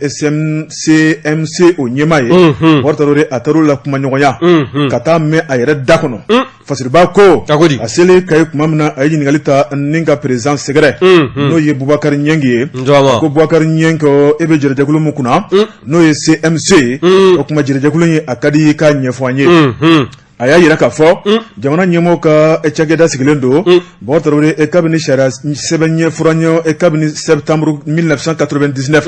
Speaker 1: CMC o ɲɛmaa ye Bubakari Tarawele a taar'o la kumaɲɔgɔnya ka taa mɛn a yɛrɛ da kɔnɔ Fasiriba ko a selen Kayi tuma min na a ye ɲininkali ta ni ka président sɛgɛrɛ n'o ye Bubakari Ɲɛngi ye ko Bubakari Ɲɛngi e bɛ jɛrɛjɛkulu min kunna n'o ye CMC ye o tuma jɛrɛjɛkulu in a ka di i k'a ɲɛfɔ an ye a y'a jira k'a fɔ jamana ɲɛmɔgɔw ka cakɛda sigilen don Bubakari Tarawele kabini sariya sɛbɛn ɲɛfura ɲɛ kabini septembre 1999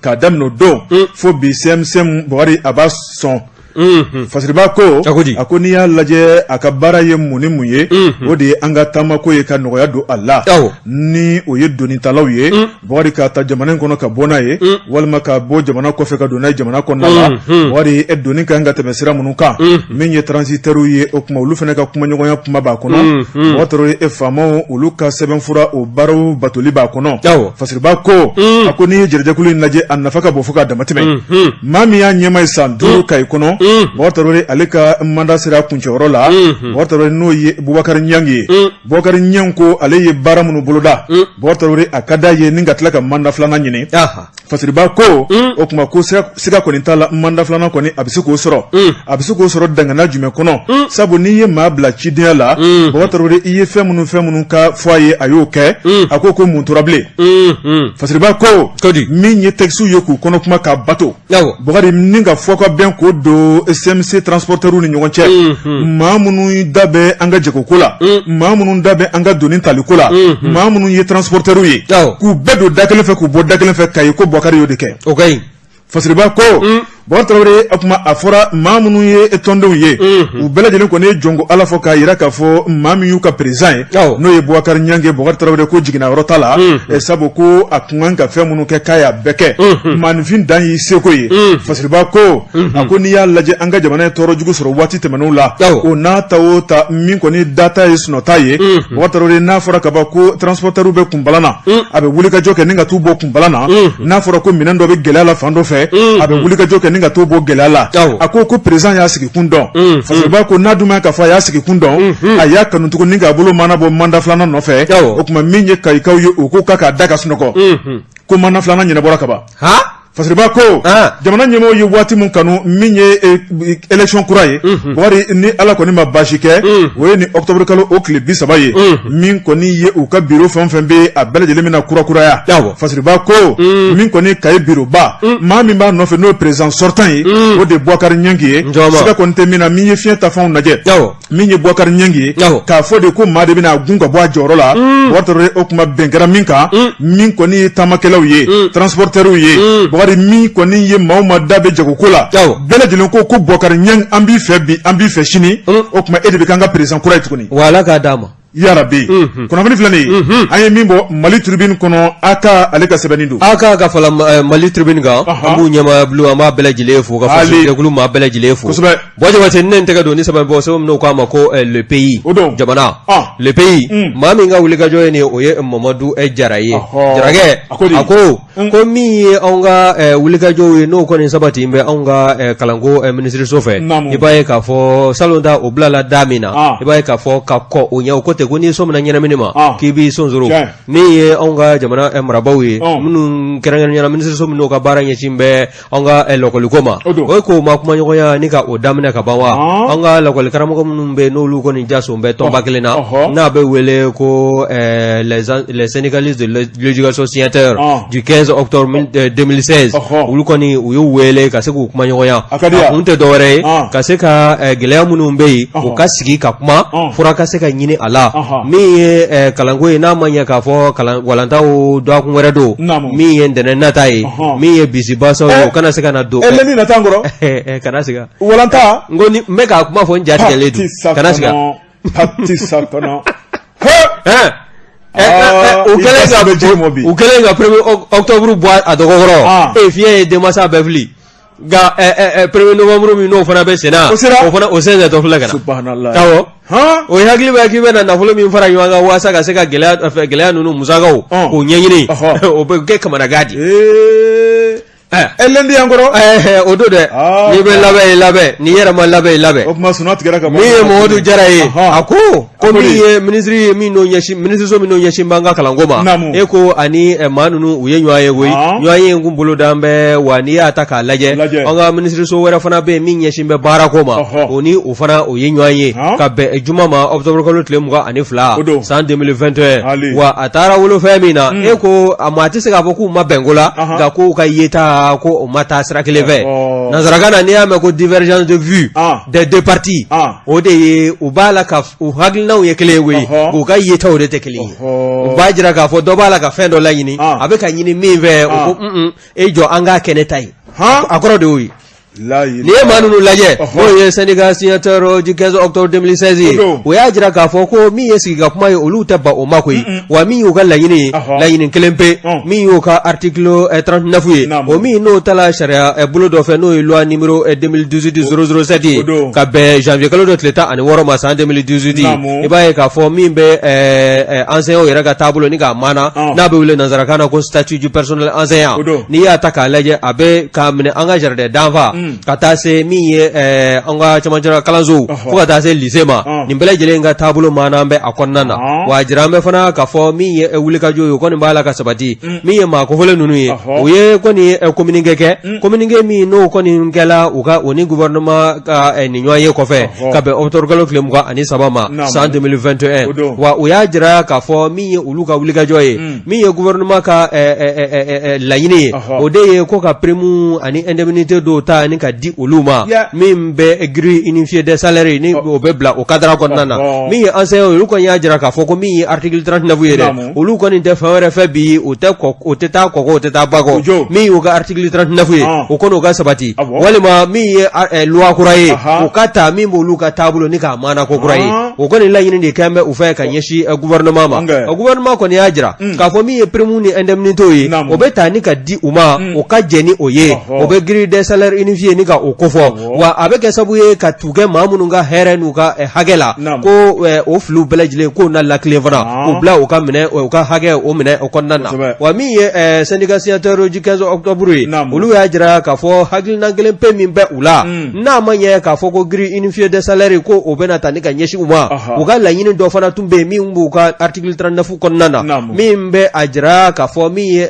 Speaker 1: k'a daminɛ o don fo bi CMC Bubakari a b'a sɔn Fasiriba ko a ko n'i y'a lajɛ a ka baara ye mun ni mun ye o de ye an ka taamako ye ka nɔgɔya don a la ni o ye donitalaw ye Bubakari k'a ta jamana in kɔnɔ ka bɔ n'a ye walima ka bɔ jamana kɔfɛ ka don n'a ye jamana kɔnɔna la Bubakari e doni ka kan ka tɛmɛ sira minnu kan min ye transitaires ye o tuma olu fana ka kumaɲɔgɔnya kuma b'a kɔnɔ Bubakari Tarawele e faamaw olu ka sɛbɛnfura o baaraw batoli b'a kɔnɔ Fasiriba ko a ko n'i ye jɛrɛjɛkulu in lajɛ a nafa ka bon fo k'a damatɛmɛ maa min y'a ɲɛmaa ye san 5 Kayi kɔnɔ Bubakari Tarawele ale ka mandat sera kuncɛyɔrɔ la Bubakari Tarawele n'o ye Bubakari Ɲangi ye Bubakari Ɲangi ko ale ye baara minnu boloda Bubakari Tarawele a ka d'a ye ni ka tila ka mandat filanan ɲini Fasiriba ko o tuma ko siga kɔni t'a la mandat filanan kɔni a bɛ se k'o sɔrɔ a bɛ se k'o sɔrɔ dangana jumɛn kɔnɔ sabu n'i ye maa bila cidenya la Bubakari Tarawele i ye fɛn minnu ka fɔ a ye a y'o kɛ a ko mun tora bilen Fasiriba ko min ye textes ye k'u kɔnɔ kuma k'a bato Bubakari ni ka fɔ ka bɛn k'o don CMC transporteurs ni ɲɔgɔn cɛ maa minnu da bɛ an ka jagoko la maa minnu da bɛ an ka doni taliko la maa minnu ye transporteurs ye k'u bɛɛ don da kelen fɛ k'u bɔ da kelen fɛ Kayi ko Bubakari y'o de kɛ
Speaker 2: o ka ɲi
Speaker 1: Fasiriba ko. Bɔkari Tarawele o tuma a fɔra maa minnu ye tɔndenw ye u bɛɛ lajɛlen kɔni ye jɔnko Ala fɔ k'a jira k'a fɔ maa min y'u ka président ye n'o ye Bubakari Ɲangi Bɔkari Tarawele ko jiginna yɔrɔ t'a la sabu ko a tun kan ka fɛn minnu kɛ k'a y'a bɛɛ kɛ maaninfin dan y'i seko ye Fasiriba ko a ko n'i y'a lajɛ an ka jamana ye tɔɔrɔ jugu sɔrɔ waati tɛmɛnenw la o n'a ta o ta min kɔni data ye sunɔta ye Bɔkari Tarawele n'a fɔra kaban ko transporteur bɛ kunbalan na a bɛ wulikajɔ kɛ ni ka t'u bɔ kunbalan na n'a fɔra ko minɛn dɔ bɛ gɛlɛya la fan dɔ fɛ a bɛ wulikajɔ kɛ ni ka t'o bɔ gɛlɛya la a ko président y'a sigi kun dɔn Fasiriba ko n'a dun ma k'a fɔ a y'a sigi kun dɔn a y'a kanu tuguni k'a bolo mana bɔ mandat filanan nɔfɛ o tuma min ye kayikaw ye u ko k'a k'a da ka sunɔgɔ ko mandat filanan ɲɛnabɔra kaban Fasiriba ko jamana ɲɛmɔgɔw ye waati min kanu min ye élection kura ye Bɔkari ni Ala kɔni ma baasi kɛ o ye ni octobre kalo o tile 30 ye min kɔni ye u ka bureau fɛn o fɛn bɛ a bɛɛ lajɛlen bɛna kurakuraya Fasiriba ko min kɔni Kayi bureau ba maa min b'a nɔfɛ n'o ye président sortant ye o de ye Bubakari Ɲangi ye siga kɔni tɛ min na min ye fiɲɛ tafanw lajɛ min ye Bubakari Ɲangi ye k'a fɔ de ko maa de bɛna a gun ka bɔ a jɔyɔrɔ la Bubakari Tarawele o kuma bɛn kɛra min kan min kɔni ye taamakɛlaw ye transporteurs ye Bubakari min kɔni ye maa o maa da bɛ jagoko la bɛɛ lajɛlen ko ko Bubakari Ɲangi an b'i fɛ bi an b'i fɛ sini o tuma e de bɛ k'an ka président kura ye tuguni
Speaker 2: wa Ala k'a d'a ma
Speaker 1: yarabi kunnafoni filɛ nin ye an ye min bɔ Mali Tribune kɔnɔ AK ale ka sɛbɛnni don
Speaker 2: AK ka fara Mali Tribune kan an b'u ɲɛmaaya bulon an b'a bɛɛ lajɛlen fo ka fasojɛkulu maa bɛɛ lajɛlen fo
Speaker 1: kosɛbɛ
Speaker 2: Buwa Jabate ne n tɛgɛ don ni sɛbɛn bɔ sɛbɛn min n'u k'a ma ko Le Pays jamana Le Pays maa min ka wulikajɔ ye nin ye o ye Mamadu Jara ye Jarakɛ a ko ko min ye anw ka wulikajɔw ye n'o kɔni sabati bɛ anw ka kalanko minisiriso fɛ i b'a ye k'a fɔ salon ta o bilala da min na i b'a ye k'a fɔ ka kɔn o ɲɛ o ko ten ko n'i sɔmina ɲɛnamini ma k'i b'i sonsoro min ye anw ka jamana marabaaw ye minnu kɛrɛnkɛrɛnnenya la minisiriso minnu ka baara ɲɛsin bɛ An ka lakɔliko ma o ye k'o ma kumaɲɔgɔnya ni ka o daminɛ ka ban wa an ka lakɔli karamɔgɔ minnu bɛ n'olu kɔni jason bɛ tɔnba kelen na n'a bɛ wele ko les syndicalistes de l'éducation signataires du 15 octobre 2016 olu kɔni u y'u wele ka se k'u kumaɲɔgɔnya a kun tɛ dɔwɛrɛ ye ka se ka gɛlɛya minnu bɛ yen u ka sigi ka kuma fura ka se ka ɲini a la min ye kalanko ye n'a ma ɲɛ k'a fɔ kalan walantaw dɔgɔkun wɛrɛ don min ye ntɛnɛn nata ye min ye bisibasaw ye o kana se ka na don
Speaker 1: lundi nata kɔrɔ
Speaker 2: kana siga
Speaker 1: walanta
Speaker 2: n ko ni n bɛ k'a kuma fɔ n ja tigɛlen don kana siga
Speaker 1: pati sakɔnɔ
Speaker 2: u kɛlen ka premier octobre bɔ a dɔgɔkɔrɔ e fiɲɛ ye denmansa bɛɛ fili nka premier novembre min n'o fana bɛ senna o fana o sen tɔ filɛ ka na awɔ o hakili bɛ k'i bɛna nafolo min fara ɲɔgɔn kan walasa ka se ka gɛlɛya ninnu musakaw k'o ɲɛɲini o bɛ kɛ kamanagan di
Speaker 1: lundi yan kɔrɔ
Speaker 2: o don dɛ n'i bɛ labɛn i labɛn n'i yɛrɛ ma labɛn i labɛn
Speaker 1: o tuma sunɔgɔ tigɛra ka
Speaker 2: min ye Mamadu Jara ye a ko ko min ye minisiri ye min n'o ɲɛsin minisiriso min n'o ɲɛsin b'an ka kalanko ma e ko ani maa ninnu u ye ɲɔgɔn ye koyi ɲɔgɔn ye in kun boloda bɛ wa n'i y'a ta k'a lajɛ an ka minisiriso wɛrɛ fana bɛ yen min ɲɛsin bɛ baarako ma o ni o fana o ye ɲɔgɔn ye ka bɛn juma ma octobre kalo tile 22 san 2021 wa a taara wolo fɛn min na e ko a maa tɛ se k'a fɔ k'u ma bɛnko la nka k'u ka yeta ko o ma taa sira kelen fɛ nansarakan na n'i y'a mɛn ko divergence de vue des deux parties o de ye u b'a la ka u hakilinaw ye kelen ye koyi u ka yetaw de tɛ kelen ye u b'a jira k'a fɔ dɔ b'a la ka fɛn dɔ laɲini a bɛ ka ɲini min fɛ o ko e jɔ an k'a kɛ ne ta ye a kɔrɔ de y'o ye n'i ye maa ninnu lajɛ n'o ye syndicat signataire du 15 octobre 2016 ye o y'a jira k'a fɔ ko min ye sigi ka kuma ye olu tɛ ban o ma koyi wa min y'u ka laɲini ye laɲini kelen pe min y'u ka article 39 ye o min n'o tala sariya bolo dɔ fɛ n'o ye loi numéro 2018 007 ye ka bɛn janvier kalo dɔ tile 16 ma san 2018 i b'a ye k'a fɔ min bɛ enseignants yɛrɛ ka taabolo ni k'a maana n'a bɛ wele nansarakan na ko statut du personnel enseignant n'i y'a ta k'a lajɛ a bɛ k'a minɛ an ka jardin d'enfants ka taa se min ye an ka camancɛ kalansow fo ka taa se lycée ma nin bɛɛ lajɛlen ka taabolo maana bɛ a kɔnɔna na wa a jira an bɛ fana k'a fɔ min ye wulikajɔ ye o kɔni b'a la ka sabati min ye maa kofɔlen ninnu ye o ye kɔni communiqué kɛ communiqué min n'o kɔni kɛla u ka o ni gouvernement ka nin ɲɔgɔn ye kɔfɛ ka bɛn octobre kalo tile 23 ma san 2021 wa u y'a jira k'a fɔ min ye olu ka wulikajɔ ye min ye gouvernement ka laɲini ye o de ye ko ka prime ani indemnité dɔw ta ni ka di olu ma min bɛ grille unifiée des salaires ni o bɛ bila o cadre kɔnɔna na. Min ye enseignants olu kɔni y'a jira k'a fɔ ko min ye article 39 ye dɛ, olu kɔni tɛ fɛn wɛrɛ fɛ bi, u tɛ o tɛ taa kɔkɔ, o tɛ taa bakɔ. Min y'u ka article 39 ye, o kɔni o ka sabati, walima min ye loi kura ye, o ka ta min b'olu ka taabolo ni k'a maana ko kura ye. O kɔni laɲini de kɛlen bɛ u fɛ ka ɲɛsin gouvernement ma. Gouvernement kɔni y'a jira k'a fɔ min ye prime ni indemnité ye, o bɛ ta ni ka di u ma, o ka jɛn ni o ye, o bɛ grille des salaires unifiée ni ka o kofɔ, wa a bɛ kɛ sababu ye ka tu kɛ maa minnu ka hɛrɛ n'u ka hakɛ la, ko o filiw bɛɛ lajɛlen k'o na latilen fana, k'u bila u ka minɛ, u ka hakɛ o minɛ o kɔnɔna na. Wa min ye syndicat signataire du 15 octobre ye, olu y'a jira k'a fɔ hakilina kelen pe min bɛ u la, n'a ma ɲɛ k'a fɔ ko grille unifiée des salaires ko o bɛna ta ni ka ɲɛsin u ma, u ka laɲini dɔ fana tun bɛ yen min b'u ka article 39 kɔnɔna na, min bɛ a jira k'a fɔ min ye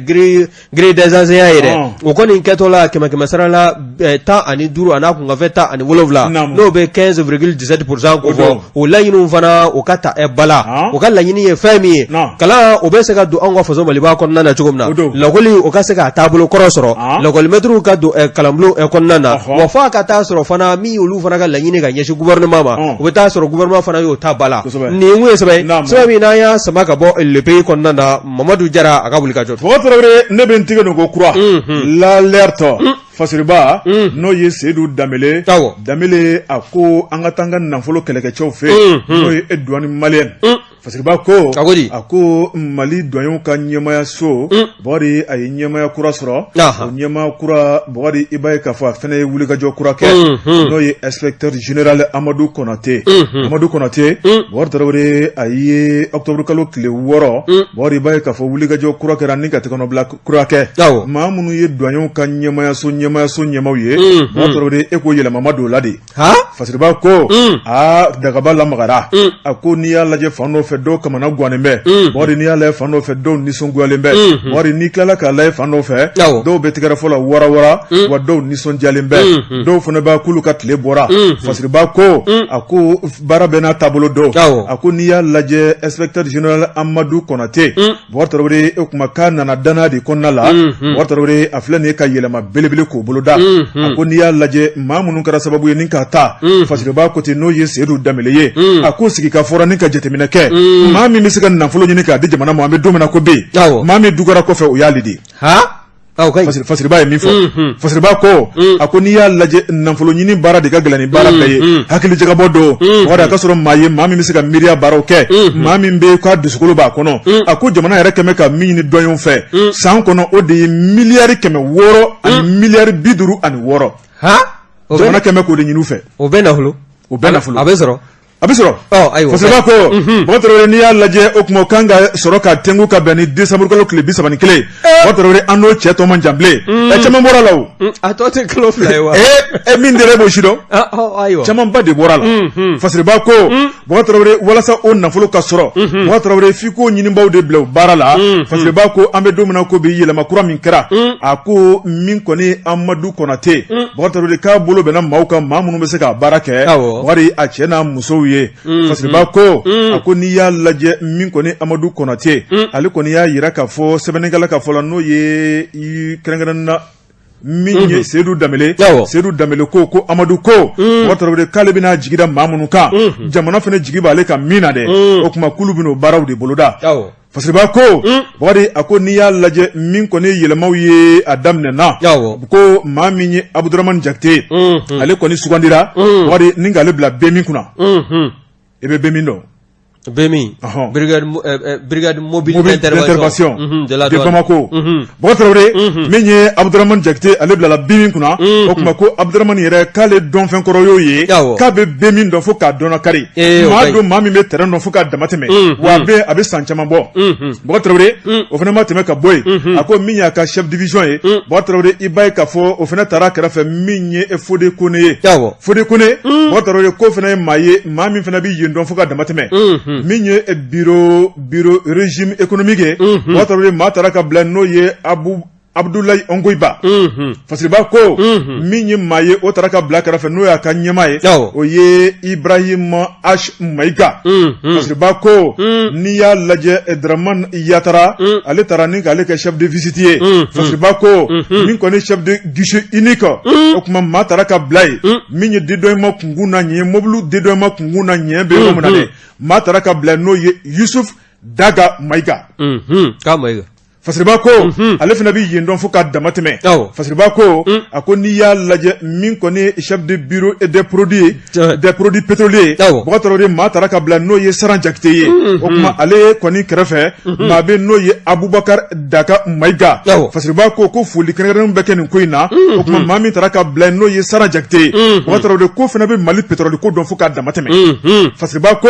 Speaker 2: grille des enseignants ye dɛ, o kɔni kɛtɔ la kɛmɛ kɛmɛ sara la 15 a n'a kunkanfɛn 17, n'o bɛ 15,17% ko fɔ, o laɲiniw fana o ka ta ba la. O ka laɲini ye fɛn min ye, kalan o bɛ se ka don anw ka faso Maliba kɔnɔna na cogo min na, lakɔli o ka se k'a taabolo kɔrɔ sɔrɔ, lakɔlimɛtiriw ka don kalanbulon kɔnɔna na, wa f'a ka taa sɔrɔ fana min olu fana ka laɲini ka ɲɛsin gouvernement ma, o bɛ taa sɔrɔ gouvernement fana y'o ta ba la. Nin kun ye sɛbɛn sɛbɛn min n'an y'a sama ka bɔ Le Pays kɔnɔna na, Mamadu Jara a ka wuli ka jɔ.
Speaker 1: Bɔkari Tarawele, ne bɛ n tigɛ don ko kura l'alerte. Fasiriba, n'o ye Seyidu Danbele, Danbele a ko an ka taa an ka nafolo kɛlɛkɛcɛw fɛ, n'o ye douane malienne. Fasiriba ko a ko Mali douaniers ka ɲɛmayaso, Bɔkari, a ye ɲɛmaya kura sɔrɔ. O ɲɛmaa kura, Bɔkari, i b'a ye k'a fɔ a fana ye wulikajɔ kura kɛ, n'o ye inspecteur général Amadu Konate. Amadu Konate, Bɔkari Tarawele, a ye octobre kalo tile 6, Bɔkari, i b'a ye k'a fɔ wulikajɔ kura kɛra ni ka tɛgɛnɔbila kura kɛ. Maa minnu ye douaniers ka ɲɛmayaso ɲɛmaw ye, Bɔkari Tarawele, e ko yɛlɛma ma don o la de. Fasiriba ko aa, dagaba lamagara. A ko n'i y'a lajɛ fan dɔ fɛ, dɔw kamana gannen bɛ. Bɔkari, n'i y'a lajɛ fan dɔ fɛ, dɔw nisɔngoyalen bɛ. Bɔkari, n'i tilala k'a lajɛ fan dɔ fɛ, dɔw bɛ tɛgɛrɛ fɔ la warawara, wa dɔw nisɔndiyalen bɛ, dɔw fana b'a k'olu ka tile bɔra. Fasiriba ko a ko baara bɛɛ n'a taabolo don. A ko n'i y'a lajɛ inspecteur général Amadu Konate, Bɔkari Tarawele, e kuma k'a nana danaya de kɔnɔna la. Bɔkari Tarawele, a filɛ nin ye ka yɛlɛma belebele k'o boloda. A ko n'i y'a lajɛ maa minnu kɛra sababu ye ni k'a ta, Fasiriba ko ten, n'o ye Seyidu Danbele ye, a ko sigi ka fɔra ni ka jateminɛ kɛ, maa min bɛ se ka nafolo ɲini k'a di jamana ma, an bɛ don min na ko bɛ yen, maa min dugara kɔfɛ, o y'ale de ye. Fasiriba ye min fɔ, Fasiriba ko a ko n'i y'a lajɛ nafolo ɲini baara de ka gɛlɛn ni baara bɛɛ ye, hakili jagabɔ don. Bɔkari, a ka sɔrɔ maa ye, maa min bɛ se ka miiriya baaraw kɛ, maa min bɛ k'a dusukolo b'a kɔnɔ. A ko jamana yɛrɛ kɛmɛ ka min ɲini douaniers fɛ san kɔnɔ, o de ye miliyari 656. Jamana kɛmɛ k'o de ɲini u fɛ.
Speaker 2: O bɛ nafolo.
Speaker 1: O bɛ nafolo.
Speaker 2: A bɛ sɔrɔ.
Speaker 1: A bɛ sɔrɔ.
Speaker 2: Ayiwa.
Speaker 1: Fasiriba ko, Bɔkari Tarawele, n'i y'a lajɛ, o kuma kan ka sɔrɔ ka tɛnku ka bɛn ni décembre kalo tile 31. Bɔkari Tarawele, an n'o cɛ tɔ man jan bilen. Ɛ, caman bɔra la o.
Speaker 2: A tɔ tɛ kalo 2 ye wa?
Speaker 1: Ee, min dira e b'o si dɔn.
Speaker 2: Ayiwa.
Speaker 1: Camanba de bɔra la. Fasiriba ko, Bɔkari Tarawele, walasa o nafolo ka sɔrɔ, Bɔkari Tarawele, f'i k'o ɲinibaw de bila o baara la. Fasiriba ko an bɛ don min na ko bi, yɛlɛma kura min kɛra, a ko min kɔni Amadu Konate, Bɔkari Tarawele, k'a bolo bɛnna maaw kan, maa minnu bɛ se k'a baara kɛ, Bɔkari, a cɛ n'a musow ye. Fasiriba ko a ko n'i y'a lajɛ min kɔni Amadu Konate, ale kɔni y'a jira k'a fɔ sɛbɛnnikɛla ka fɔ la, n'o ye kɛrɛnkɛrɛn na min ye Seyidu Danbele. Seyidu Danbele ko Amadu ko, Bɔkari Tarawele, k'ale bɛna jigi da maa minnu kan, jamana fana jigi b'ale kan min na dɛ, o tuma k'olu bɛn'o baaraw de boloda. Fasiriba ko, Bɔkari, a ko n'i y'a lajɛ min kɔni yɛlɛmaw ye a daminɛ na, ko maa min ye Abuduramani Jakite, ale kɔni sugandira, Bɔkari, ni k'ale bila BMI kunna. I bɛ BMI dɔn?
Speaker 2: BMI, brigade mobile
Speaker 1: d'intervention de Bamako. Bɔkari Tarawele, min ye Abuduramani Jakite, ale bilala BMI kunna. O tuma ko Abuduramani yɛrɛ, k'ale dɔnfɛn kɔrɔ y'o ye, k'a bɛ BMI dɔn fo k'a dɔnna kari, maa don, maa min bɛ terrain dɔn fo k'a dama tɛmɛ, wa a bɛ san caman bɔ. Bɔkari Tarawele, o fana ma tɛmɛ ka bɔ yen. A ko min y'a ka chef division ye, Bɔkari Tarawele, i b'a ye k'a fɔ o fana taara kɛrɛfɛ, min ye Fode Kone ye. Fode Kone, Bɔkari Tarawele, k'o fana ye maa ye, maa min fana bɛ yen dɔn fo ka dama tɛmɛ. Min ye bureau régime économique ye, Bɔkari Tarawele, maa taara ka bila, n'o ye Abu Abudulayi Ongoyiba Fasiriba ko min ye maa ye o taara ka bila kɛrɛfɛ n'o y'a ka ɲɛmaa ye o ye Ibrahima H Mayiga Fasiriba ko n'i y'a lajɛ Dramane Yatara ale taara ni k'ale kɛ chef de visite ye Fasiriba ko min kɔni chef de guichet unique o tuma maa taara ka bila yen min ye dédouanement kunkun na ɲɛ mobili dédouanement kunkun na ɲɛ bɛ yɔrɔ min na dɛ maa taara ka bila n'o ye Yusuf Daga Mayiga
Speaker 2: k'a Mayiga
Speaker 1: Fasiriba ko ale fana bɛ yen dɔn fo ka dama tɛmɛ Fasiriba ko a ko n'i y'a lajɛ min kɔni chef de bureau des produits des produits pétroliers Bɔkari Tarawele maa taara ka bila n'o ye Saran Jakite ye o tuma ale kɔni kɛrɛfɛ maa bɛ n'o ye Abubakar Daka Mayiga Fasiriba ko ko foli kɛrɛnkɛrɛnnen bɛ kɛ nin ko in na o tuma maa min taara ka bila n'o ye Saran Jakite ye Bɔkari Tarawele ko fana bɛ Mali pétrole ko dɔn fo k'a dama tɛmɛ Fasiriba ko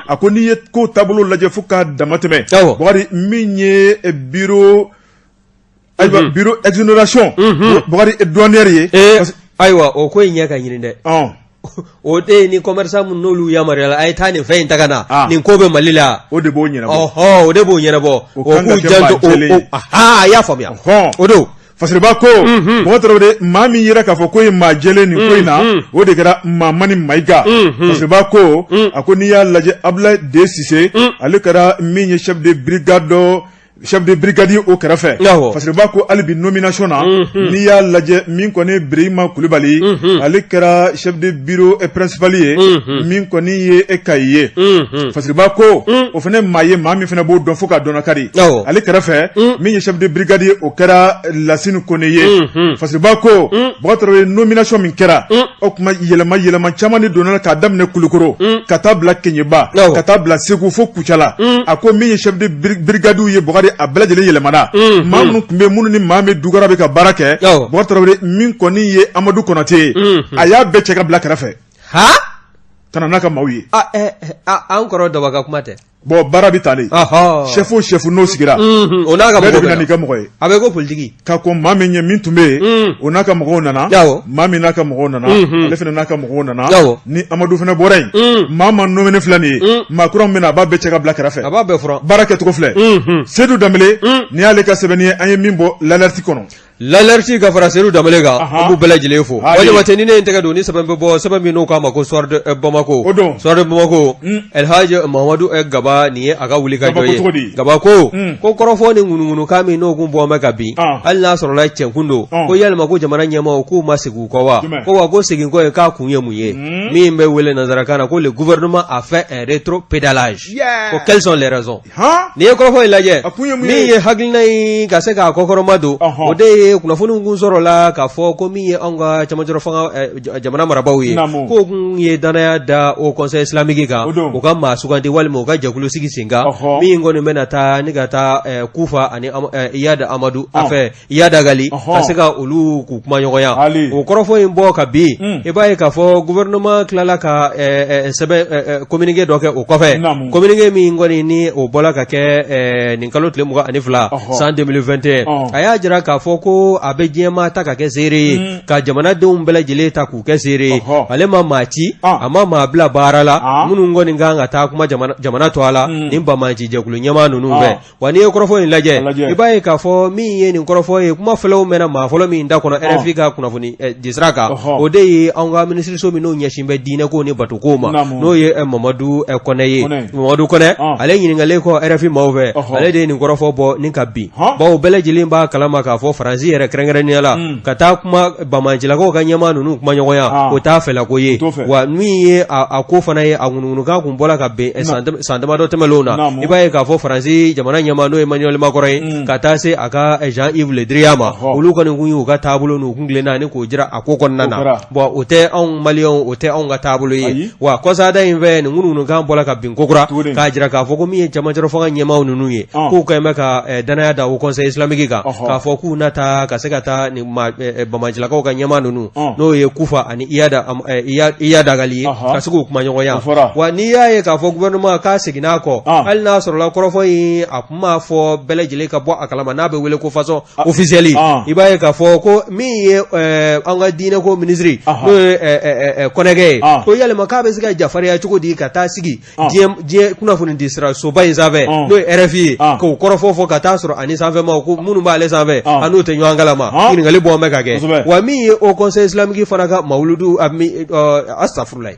Speaker 1: a ko n'i ye ko taabolo lajɛ fo k'a dama tɛmɛ Bɔkari min ye bureau ayiwa bureau exonération Bɔkari douanière ye
Speaker 2: ayiwa o ko in ɲɛ ka ɲini dɛ o de ye ni commerçant minnu n'olu yamaruyala a ye taa nin fɛn in ta ka na nin ko bɛ Mali la
Speaker 1: o de b'o ɲɛnabɔ
Speaker 2: ɔhɔ o de b'o ɲɛnabɔ o k'u janto a y'a faamuya o don
Speaker 1: Fasiriba ko Bɔkari Tarawele maa min yera k'a fɔ ko ye maa jɛlen nin ko in na o de kɛra Mamani Mayiga Fasiriba ko a ko n'i y'a lajɛ Abulayi D Sise ale kɛra min ye chef de brigade chef de brigade ye o kɛrɛfɛ Fasiriba ko hali bi nomination na n'i y'a lajɛ min kɔni Birima Kulubali ale kɛra chef de bureau principal ye min kɔni ye Kayi ye Fasiriba ko o fana maa ye maa min fana b'o dɔn fo k'a dɔn kari ale kɛrɛfɛ min ye chef de brigade ye o kɛra Lasini Kone ye Fasiriba ko Bɔkari Tarawele nomination min kɛra o tuma yɛlɛma yɛlɛma caman de donna k'a daminɛ Kulukoro ka taa bila Keɲeba ka taa bila Segu fo Kucala a ko min ye chef de brigade ye Bɔkari a bɛɛ lajɛlen yɛlɛmana maa minnu tun bɛ minnu ni maa min Dugara bɛ ka baara kɛ Bɔkari Tarawele min kɔni ye Amadu Konate ye a y'a bɛɛ cɛ ka bila kɛrɛfɛ ka na n'a ka maaw ye
Speaker 2: an kɔrɔ daba ka kuma tɛ
Speaker 1: bon baara bɛ taa de chef o chef n'o sigira
Speaker 2: o n'a ka
Speaker 1: mɔgɔ bɛ na n'i ka mɔgɔ ye
Speaker 2: a bɛ ko politiki
Speaker 1: ka kɔn maa min ɲɛ min tun bɛ yen o n'a ka mɔgɔw nana maa min n'a ka mɔgɔw nana ale fana n'a ka mɔgɔw nana ni Amadu fana bɔra yen maa maa nommé filɛ nin ye maa kura min bɛ na a b'a bɛɛ cɛ ka bila kɛrɛfɛ
Speaker 2: a b'a bɛɛ furan
Speaker 1: baara kɛcogo filɛ Sedu Danbele nin y'ale ka sɛbɛnni ye an ye min bɔ L'Alerte kɔnɔ
Speaker 2: L'Alerte ka fara Sedu Danbele kan an b'u bɛɛ lajɛlen fo Jabate ni ne ye n tɛgɛ don ni sɛbɛn bɛ bɔ sɛbɛn min n'u k'a ma ko Soir de Bamako o don Soir de Bamako Elhaji Mahamadu Gaba nin ye a ka wuli ka jɔ ye Gaba ko ko kɔrɔfɔ ni ŋunuŋunukan min n'o kun bɔ bɛ ka bin hali n'a sɔrɔla cɛn kun don ko yalima ko jamana ɲɛmaaw k'u ma segin u kɔ wa ko wa ko segin kɔ ye k'a kun ye mun ye min bɛ wele nansarakan na ko le gouvernement a fait un rétropédalage ko quelles sont les raisons N'i ye kɔrɔfɔ in lajɛ min ye hakilina in ka se k'a kɔkɔrɔma don o de ye kunnafoni kun sɔrɔla k'a fɔ ko min ye anw ka cɛmancɛ fanga jamana marabaaw ye k'o kun ye dannaya da Haut Conseil islamique kan u ka maa sugandi walima u ka jɛkulu sigi sen kan min kɔni bɛna taa ni ka taa Kufa ani Iyad Amadu a fɛ Iyad Ag Ghali ka se ka olu k'u kumaɲɔgɔnya o kɔrɔfɔ in bɔ ka bin i b'a ye k'a fɔ gouvernement tilala ka sɛbɛn communiqué dɔ kɛ o kɔfɛ communiqué min kɔni ni o bɔla ka kɛ nin kalo tile 22 san 2021 a y'a jira k'a fɔ ko a bɛ diɲɛmaa ta ka kɛ seere ye ka jamanadenw bɛɛ lajɛlen ta k'u kɛ seere ye ale ma maa ci a ma maa bila baara la minnu kɔni kan ka taa kuma jamana tɔgɔ la nin banbaanci jɛkulu ɲɛmaa ninnu fɛ Wa n'i ye kɔrɔfɔ in lajɛ i b'a ye k'a fɔ min ye nin kɔrɔfɔ ye kuma fɔlɔ mɛnna maa fɔlɔ min da kɔnɔ RFI ka kunnafoni disira kan o de ye anw ka minisiriso min n'o ɲɛsin bɛ diinɛko ni batuko ma n'o ye Mamadu Kɔnɛ ye Mamadu Kɔnɛ ale ɲininkalen kɔ RFI maaw fɛ ale de ye nin kɔrɔfɔ bɔ ni ka bin bawo bɛɛ lajɛlen b'a kalama k'a fɔ Faransi yɛrɛ kɛrɛnkɛrɛnnenya la ka taa kuma banbaancilakaw ka ɲɛmaa ninnu kumaɲɔgɔnya o t'a fɛlako ye wa min ye a ko fana ye a ŋunuŋunukan kun bɔla ka bin san damadɔ tɛmɛnlenw na i b'a ye k'a fɔ Faransi jamana ɲɛmaa n'o ye Emmanuel Macron ye ka taa se a ka Jean-Yves Le Drian ma olu kɔni kun y'u ka taabolo n'u kuntilenna ni k'o jira a ko kɔnɔna na bon o tɛ anw maliyɛnw o tɛ anw ka taabolo ye wa kɔsada in fɛ nin ŋunuŋunukan bɔla ka bin kokura k'a jira k'a fɔ ko min ye cɛmancɛ fanga ɲɛmaaw ninnu ye k'u kɛlen bɛ ka dannaya da Haut Conseil islamique kan k'a fɔ k'u na taa ka se ka taa nin banbaancilakaw ka ɲɛmaa ninnu n'o ye Kufa ani Iyad Ag Ghali ye ka se k'u kumaɲɔgɔnya wa n'i y'a ye k'a fɔ gouvernement k'a seginna a kɔ hali n'a sɔrɔla kɔrɔfɔ in a kun m'a fɔ bɛɛ lajɛlen ka bɔ a kalama n'a bɛ wele ko façon officielle i b'a ye k'a fɔ ko min ye an ka diinɛko minisiri n'o ye Kɔnɛkɛ ye ko yalima k'a bɛ se ka jafarinya cogo di ka taa sigi diɲɛ kunnafoni di sira soba in sanfɛ n'o ye RFI ye k'o kɔrɔfɔ fɔ ka taa sɔrɔ ani sanfɛmaaw ko minnu b'ale sanfɛ a n'o tɛ ɲɔgɔn ɲɔgɔn kalama ɲininkali bɔ bɛ ka kɛ wa min ye haut conseil islamique fana ka mawuludu astafurulayi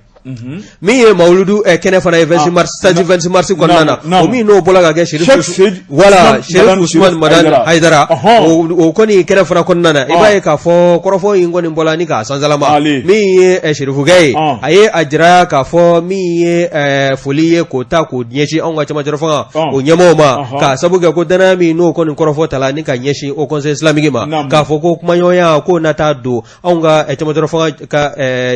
Speaker 2: min ye mawuludu kɛnɛ fana ye 26 mars stade 26 mars kɔnɔna na o min n'o bɔra ka kɛ Cherif voilà Cherif Usman Madani Hayidara o kɔni kɛnɛ fana kɔnɔna na i b'a ye k'a fɔ kɔrɔfɔ in kɔni bɔla ni k'a sansalama min ye Cherifukɛ ye a ye a jira k'a fɔ min ye foli ye k'o ta k'o ɲɛsin anw ka cɛmancɛ fanga o ɲɛmɔgɔw ma k'a sabu kɛ ko danaya min n'o kɔni kɔrɔfɔ tala ni ka ɲɛsin haut conseil islamique ma k'a fɔ ko kumaɲɔgɔnya k'o na taa don anw ka cɛmancɛ fanga ka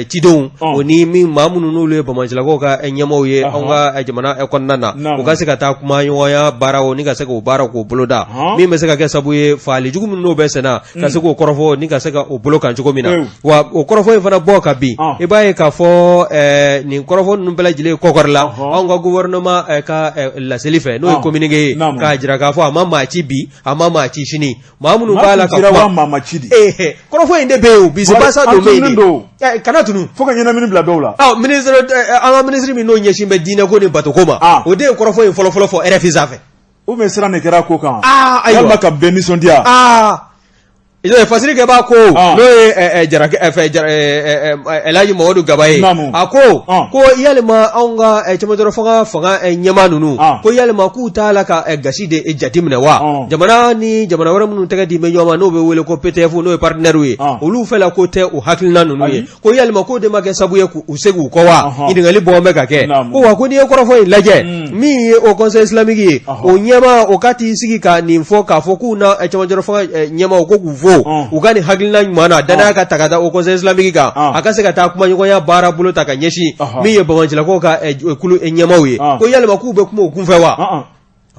Speaker 2: cidenw o ni min maa minnu n'olu ye banbaancilakaw ka ɲɛmaaw ye anw ka jamana kɔnɔna na u ka se ka taa kumaɲɔgɔnya baara o ni ka se k'o baara k'o boloda min bɛ se ka kɛ sabu ye faali jugu minnu n'o bɛ senna ka se k'o kɔrɔfɔ ni ka se ka o bolo kan cogo min na wa o kɔrɔfɔ in fana bɔ ka bin i b'a ye k'a fɔ nin kɔrɔfɔ ninnu bɛɛ lajɛlen kɔkɔrɔla anw ka gouvernement ka laseli fɛ n'o ye communiqué ye k'a jira k'a fɔ a ma maa ci bi a ma maa ci sini maa minnu b'a la ka
Speaker 1: kuma maa ma ci di
Speaker 2: kɔrɔfɔ in de bɛ yen o bisibasa don bɛ yen de kana tunu
Speaker 1: fo ka ɲɛnamini bila dɔw la
Speaker 2: ministre an ka minisiri min n'o ɲɛsin bɛ diinɛ ko ni batoko ma o de ye kɔrɔfɔ in fɔlɔfɔlɔ fɔ RFI sanfɛ
Speaker 1: ou bien siran de kɛra ko kan ayiwa walima ka bɛn nisɔndiya
Speaker 2: Fasiri kɛbaa ko n'o ye Elhaji Mamadu Gaba ye a ko ko yalima anw ka cɛmancɛ fanga ɲɛmaa ninnu ko yalima k'u t'a la ka gasi de jateminɛ wa jamana ni jamana wɛrɛ minnu tɛgɛ di bɛ ɲɔgɔn ma n'o bɛ wele ko PTF n'o ye partenaires ye olu fɛ la ko tɛ o hakilina ninnu ye ko yalima k'o de ma kɛ sabu ye k'u segin u kɔ wa ɲininkali bɔ bɛ ka kɛ ko wa ko n'i ye kɔrɔfɔ in lajɛ min ye haut conseil islamique ye o ɲɛmaa o ka t'i sigi ka nin fɔ k'a fɔ k'u na cɛmancɛ fanga ɲɛmaaw ko k'u fo u ka nin hakilina ɲuman na danaya ka ta ka da haut conseil islamique kan a ka se ka taa kumaɲɔgɔnya baara bolo ta ka ɲɛsin min ye banbaancilakaw ka kulu ɲɛmaaw ye ko yalima k'u bɛ kuma u kunfɛ wa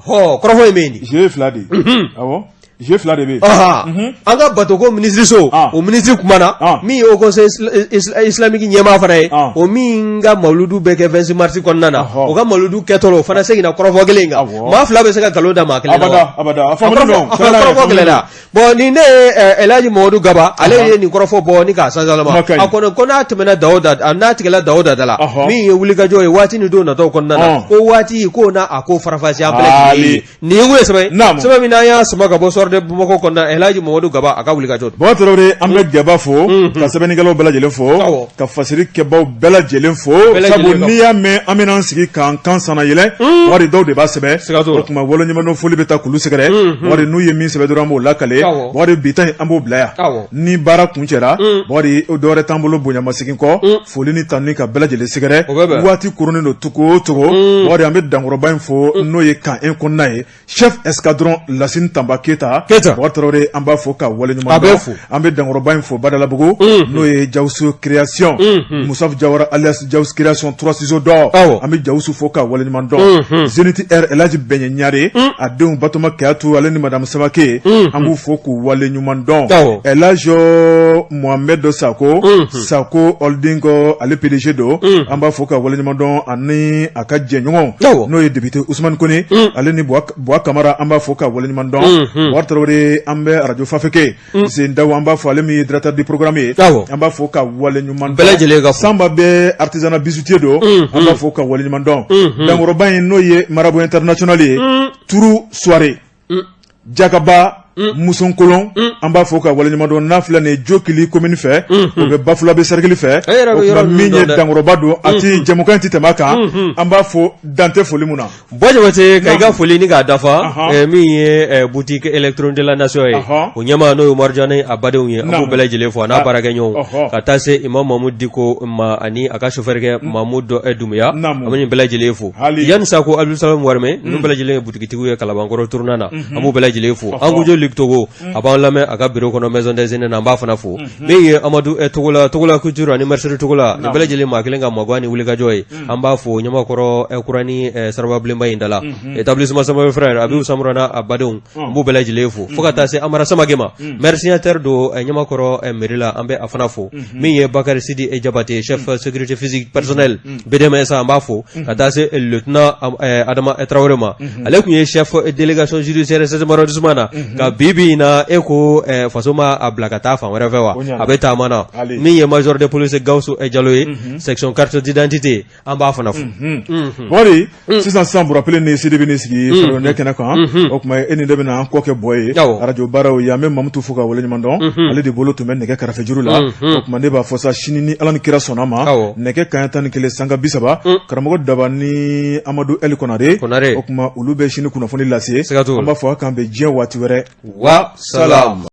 Speaker 2: Hɔ kɔrɔfɔ in bɛ yen
Speaker 1: jeu fila de awɔ jeu fila de bɛ
Speaker 2: yen an ka batoko minisiriso o minisiri kumana min ye haut conseil islamique ɲɛmaa fana ye o min ka mawuludu bɛ kɛ 26 mars kɔnɔna na o ka mawuludu kɛtɔ o fana seginna kɔrɔfɔ kelen in kan maa fila bɛ se ka nkalon da maa kelen na kɔrɔfɔ gɛlɛyara bon nin ne ye Elhaji Mamadu Gaba ale ye nin kɔrɔfɔ bɔ ni k'a sansalama a kɔni ko n'a tɛmɛna da o da n'a tigɛla da o da da la min ye wulikajɔ ye waati ni don nataw kɔnɔna na ko waati ko na a ko farafasiya an bɛɛ lajɛlen ye nin ye sɛbɛn sɛbɛn min n'an y'a sama ka bɔ Soir de Bamako kɔnɔna Elhaji Mamadu Gaba a ka wulikajɔ don.
Speaker 1: Baba Tarawele an bɛ Gaba fo ka sɛbɛnnikɛlaw bɛɛ lajɛlen fo ka fasiri kɛbaw bɛɛ lajɛlen fo sabu n'i y'a mɛn an bɛna an sigi k'an kan sannayɛlɛ wari dɔw de b'a sɛbɛn o tuma waleɲumandɔn foli bɛ taa k'olu sɛgɛrɛ wari n'u ye min sɛbɛn dɔrɔn an b'o lakale wari bi ta in an b'o bila yan ni baara kuncɛra wari dɔwɛrɛ t'an bolo bonyamasegin kɔ foli ni tanuni ka bɛɛ lajɛlen sɛgɛrɛ waati koronnen don cogo o cogo wari an bɛ dankɔrɔba in fo n'o ye camp 1 kɔnɔna ye chef escadron Lasine Tanba Keyita Keyita Baba Tarawele an b'a fo ka waleɲuman dɔn an bɛ dankɔrɔba in fo Badalabugu n'o ye Jawusu création Musafu Jawara alias Jawusu création 3 ciseaux d'or an bɛ Jawusu fo ka waleɲuman dɔn Zenith Air Elhaji Bɛɲɛ Ɲare a denw Batoma Kayatu ale ni madame Samake an b'u fo k'u waleɲuman dɔn Elhaji Mohamed Sako Sako Holding ale PDG don an b'a fo ka waleɲuman dɔn ani a ka jɛɲɔgɔn n'o ye député Usumani Kone ale ni Buwa Kamara an b'a fo ka waleɲuman dɔn Baba Tarawele an bɛ arajo Fafeke Sendaw an b'a fo ale min ye directeur du programme ye an b'a fo ka waleɲuman dɔn Sanba bɛ artisanat bijoutier don an b'a fo ka waleɲuman dɔn dankɔrɔba in n'o ye Marabout International ye Turu Suware Jakaba Musonkolon an b'a fo ka waleɲuman dɔn n'a filɛ nin ye Jokili commune fɛ o bɛ Bafulabe cercle fɛ o tuma min ye dankɔrɔba don a tɛ jɛmukan in tɛ tɛmɛ a kan an b'a fo dan tɛ foli min na.
Speaker 2: Buwa Jabate ka i ka foli ni k'a dafa min ye boutique électronique de la nation ye o ɲɛmaa n'o ye Umaru Jane a badenw ye an b'u bɛɛ lajɛlen fo a n'a baarakɛɲɔgɔnw ka taa se Imam Mamudu Diko ma ani a ka chauffeur kɛ Mamudu Dunbuya an bɛ nin bɛɛ lajɛlen fo Yanni Sako Abdul Warime ninnu bɛɛ lajɛlen ye butigitigiw ye Kalabankɔrɔ tournant na an b'u bɛɛ lajɛlen fo an Kujo Luc Togo a b'an lamɛn a ka bureau kɔnɔ maison des aînés na an b'a fana fo min ye Amadu Togola Togola Couture ani Mercedes Togola nin bɛɛ lajɛlen maa kelen ka magan ni wulikajɔ ye an b'a fo Ɲamakɔrɔ Kurani Saraba Bilenba in da la établissement Samabe frère Abibu Samura n'a badenw an b'u bɛɛ lajɛlen fo fo ka taa se Amara Samake ma maire signataire don Ɲamakɔrɔ mairie la an bɛ a fana fo min ye Bakari Sidi Jabate chef sécurité physique personnel BDMS an b'a fo ka taa se lieutenant Adama Tarawele ma ale tun ye chef délégation judiciaire 16e arrondissement na ka Bi bi in na, e ko faso ma a bila ka taa fan wɛrɛ fɛ wa? A bɛ taama na. Min ye major de police Gawusu Jalo ye, section carte d'identité, an b'a fana fo.
Speaker 1: Bakari, sisan sisan Burapele ni Sidi bɛ n'i sigi farikoloɲɛnajɛ kɛnɛ kan. O tuma e ni ne bɛna an kɔ kɛ bɔ ye arajo baaraw ye. An bɛ Mamutu fo ka waleɲuman dɔn, ale de bolo tun bɛ nɛgɛ karafejuru la. O tuma ne b'a fɔ sa, sini ni Ala ni kira sɔnna ma, nɛgɛ kanɲɛ 11:30, karamɔgɔ Daba ni Amadu Ɛli Konare, o tuma olu bɛ sini kunnafoni lase. An b'a fɔ k'an bɛn diɲɛ waati wɛrɛ.
Speaker 2: Wa salam.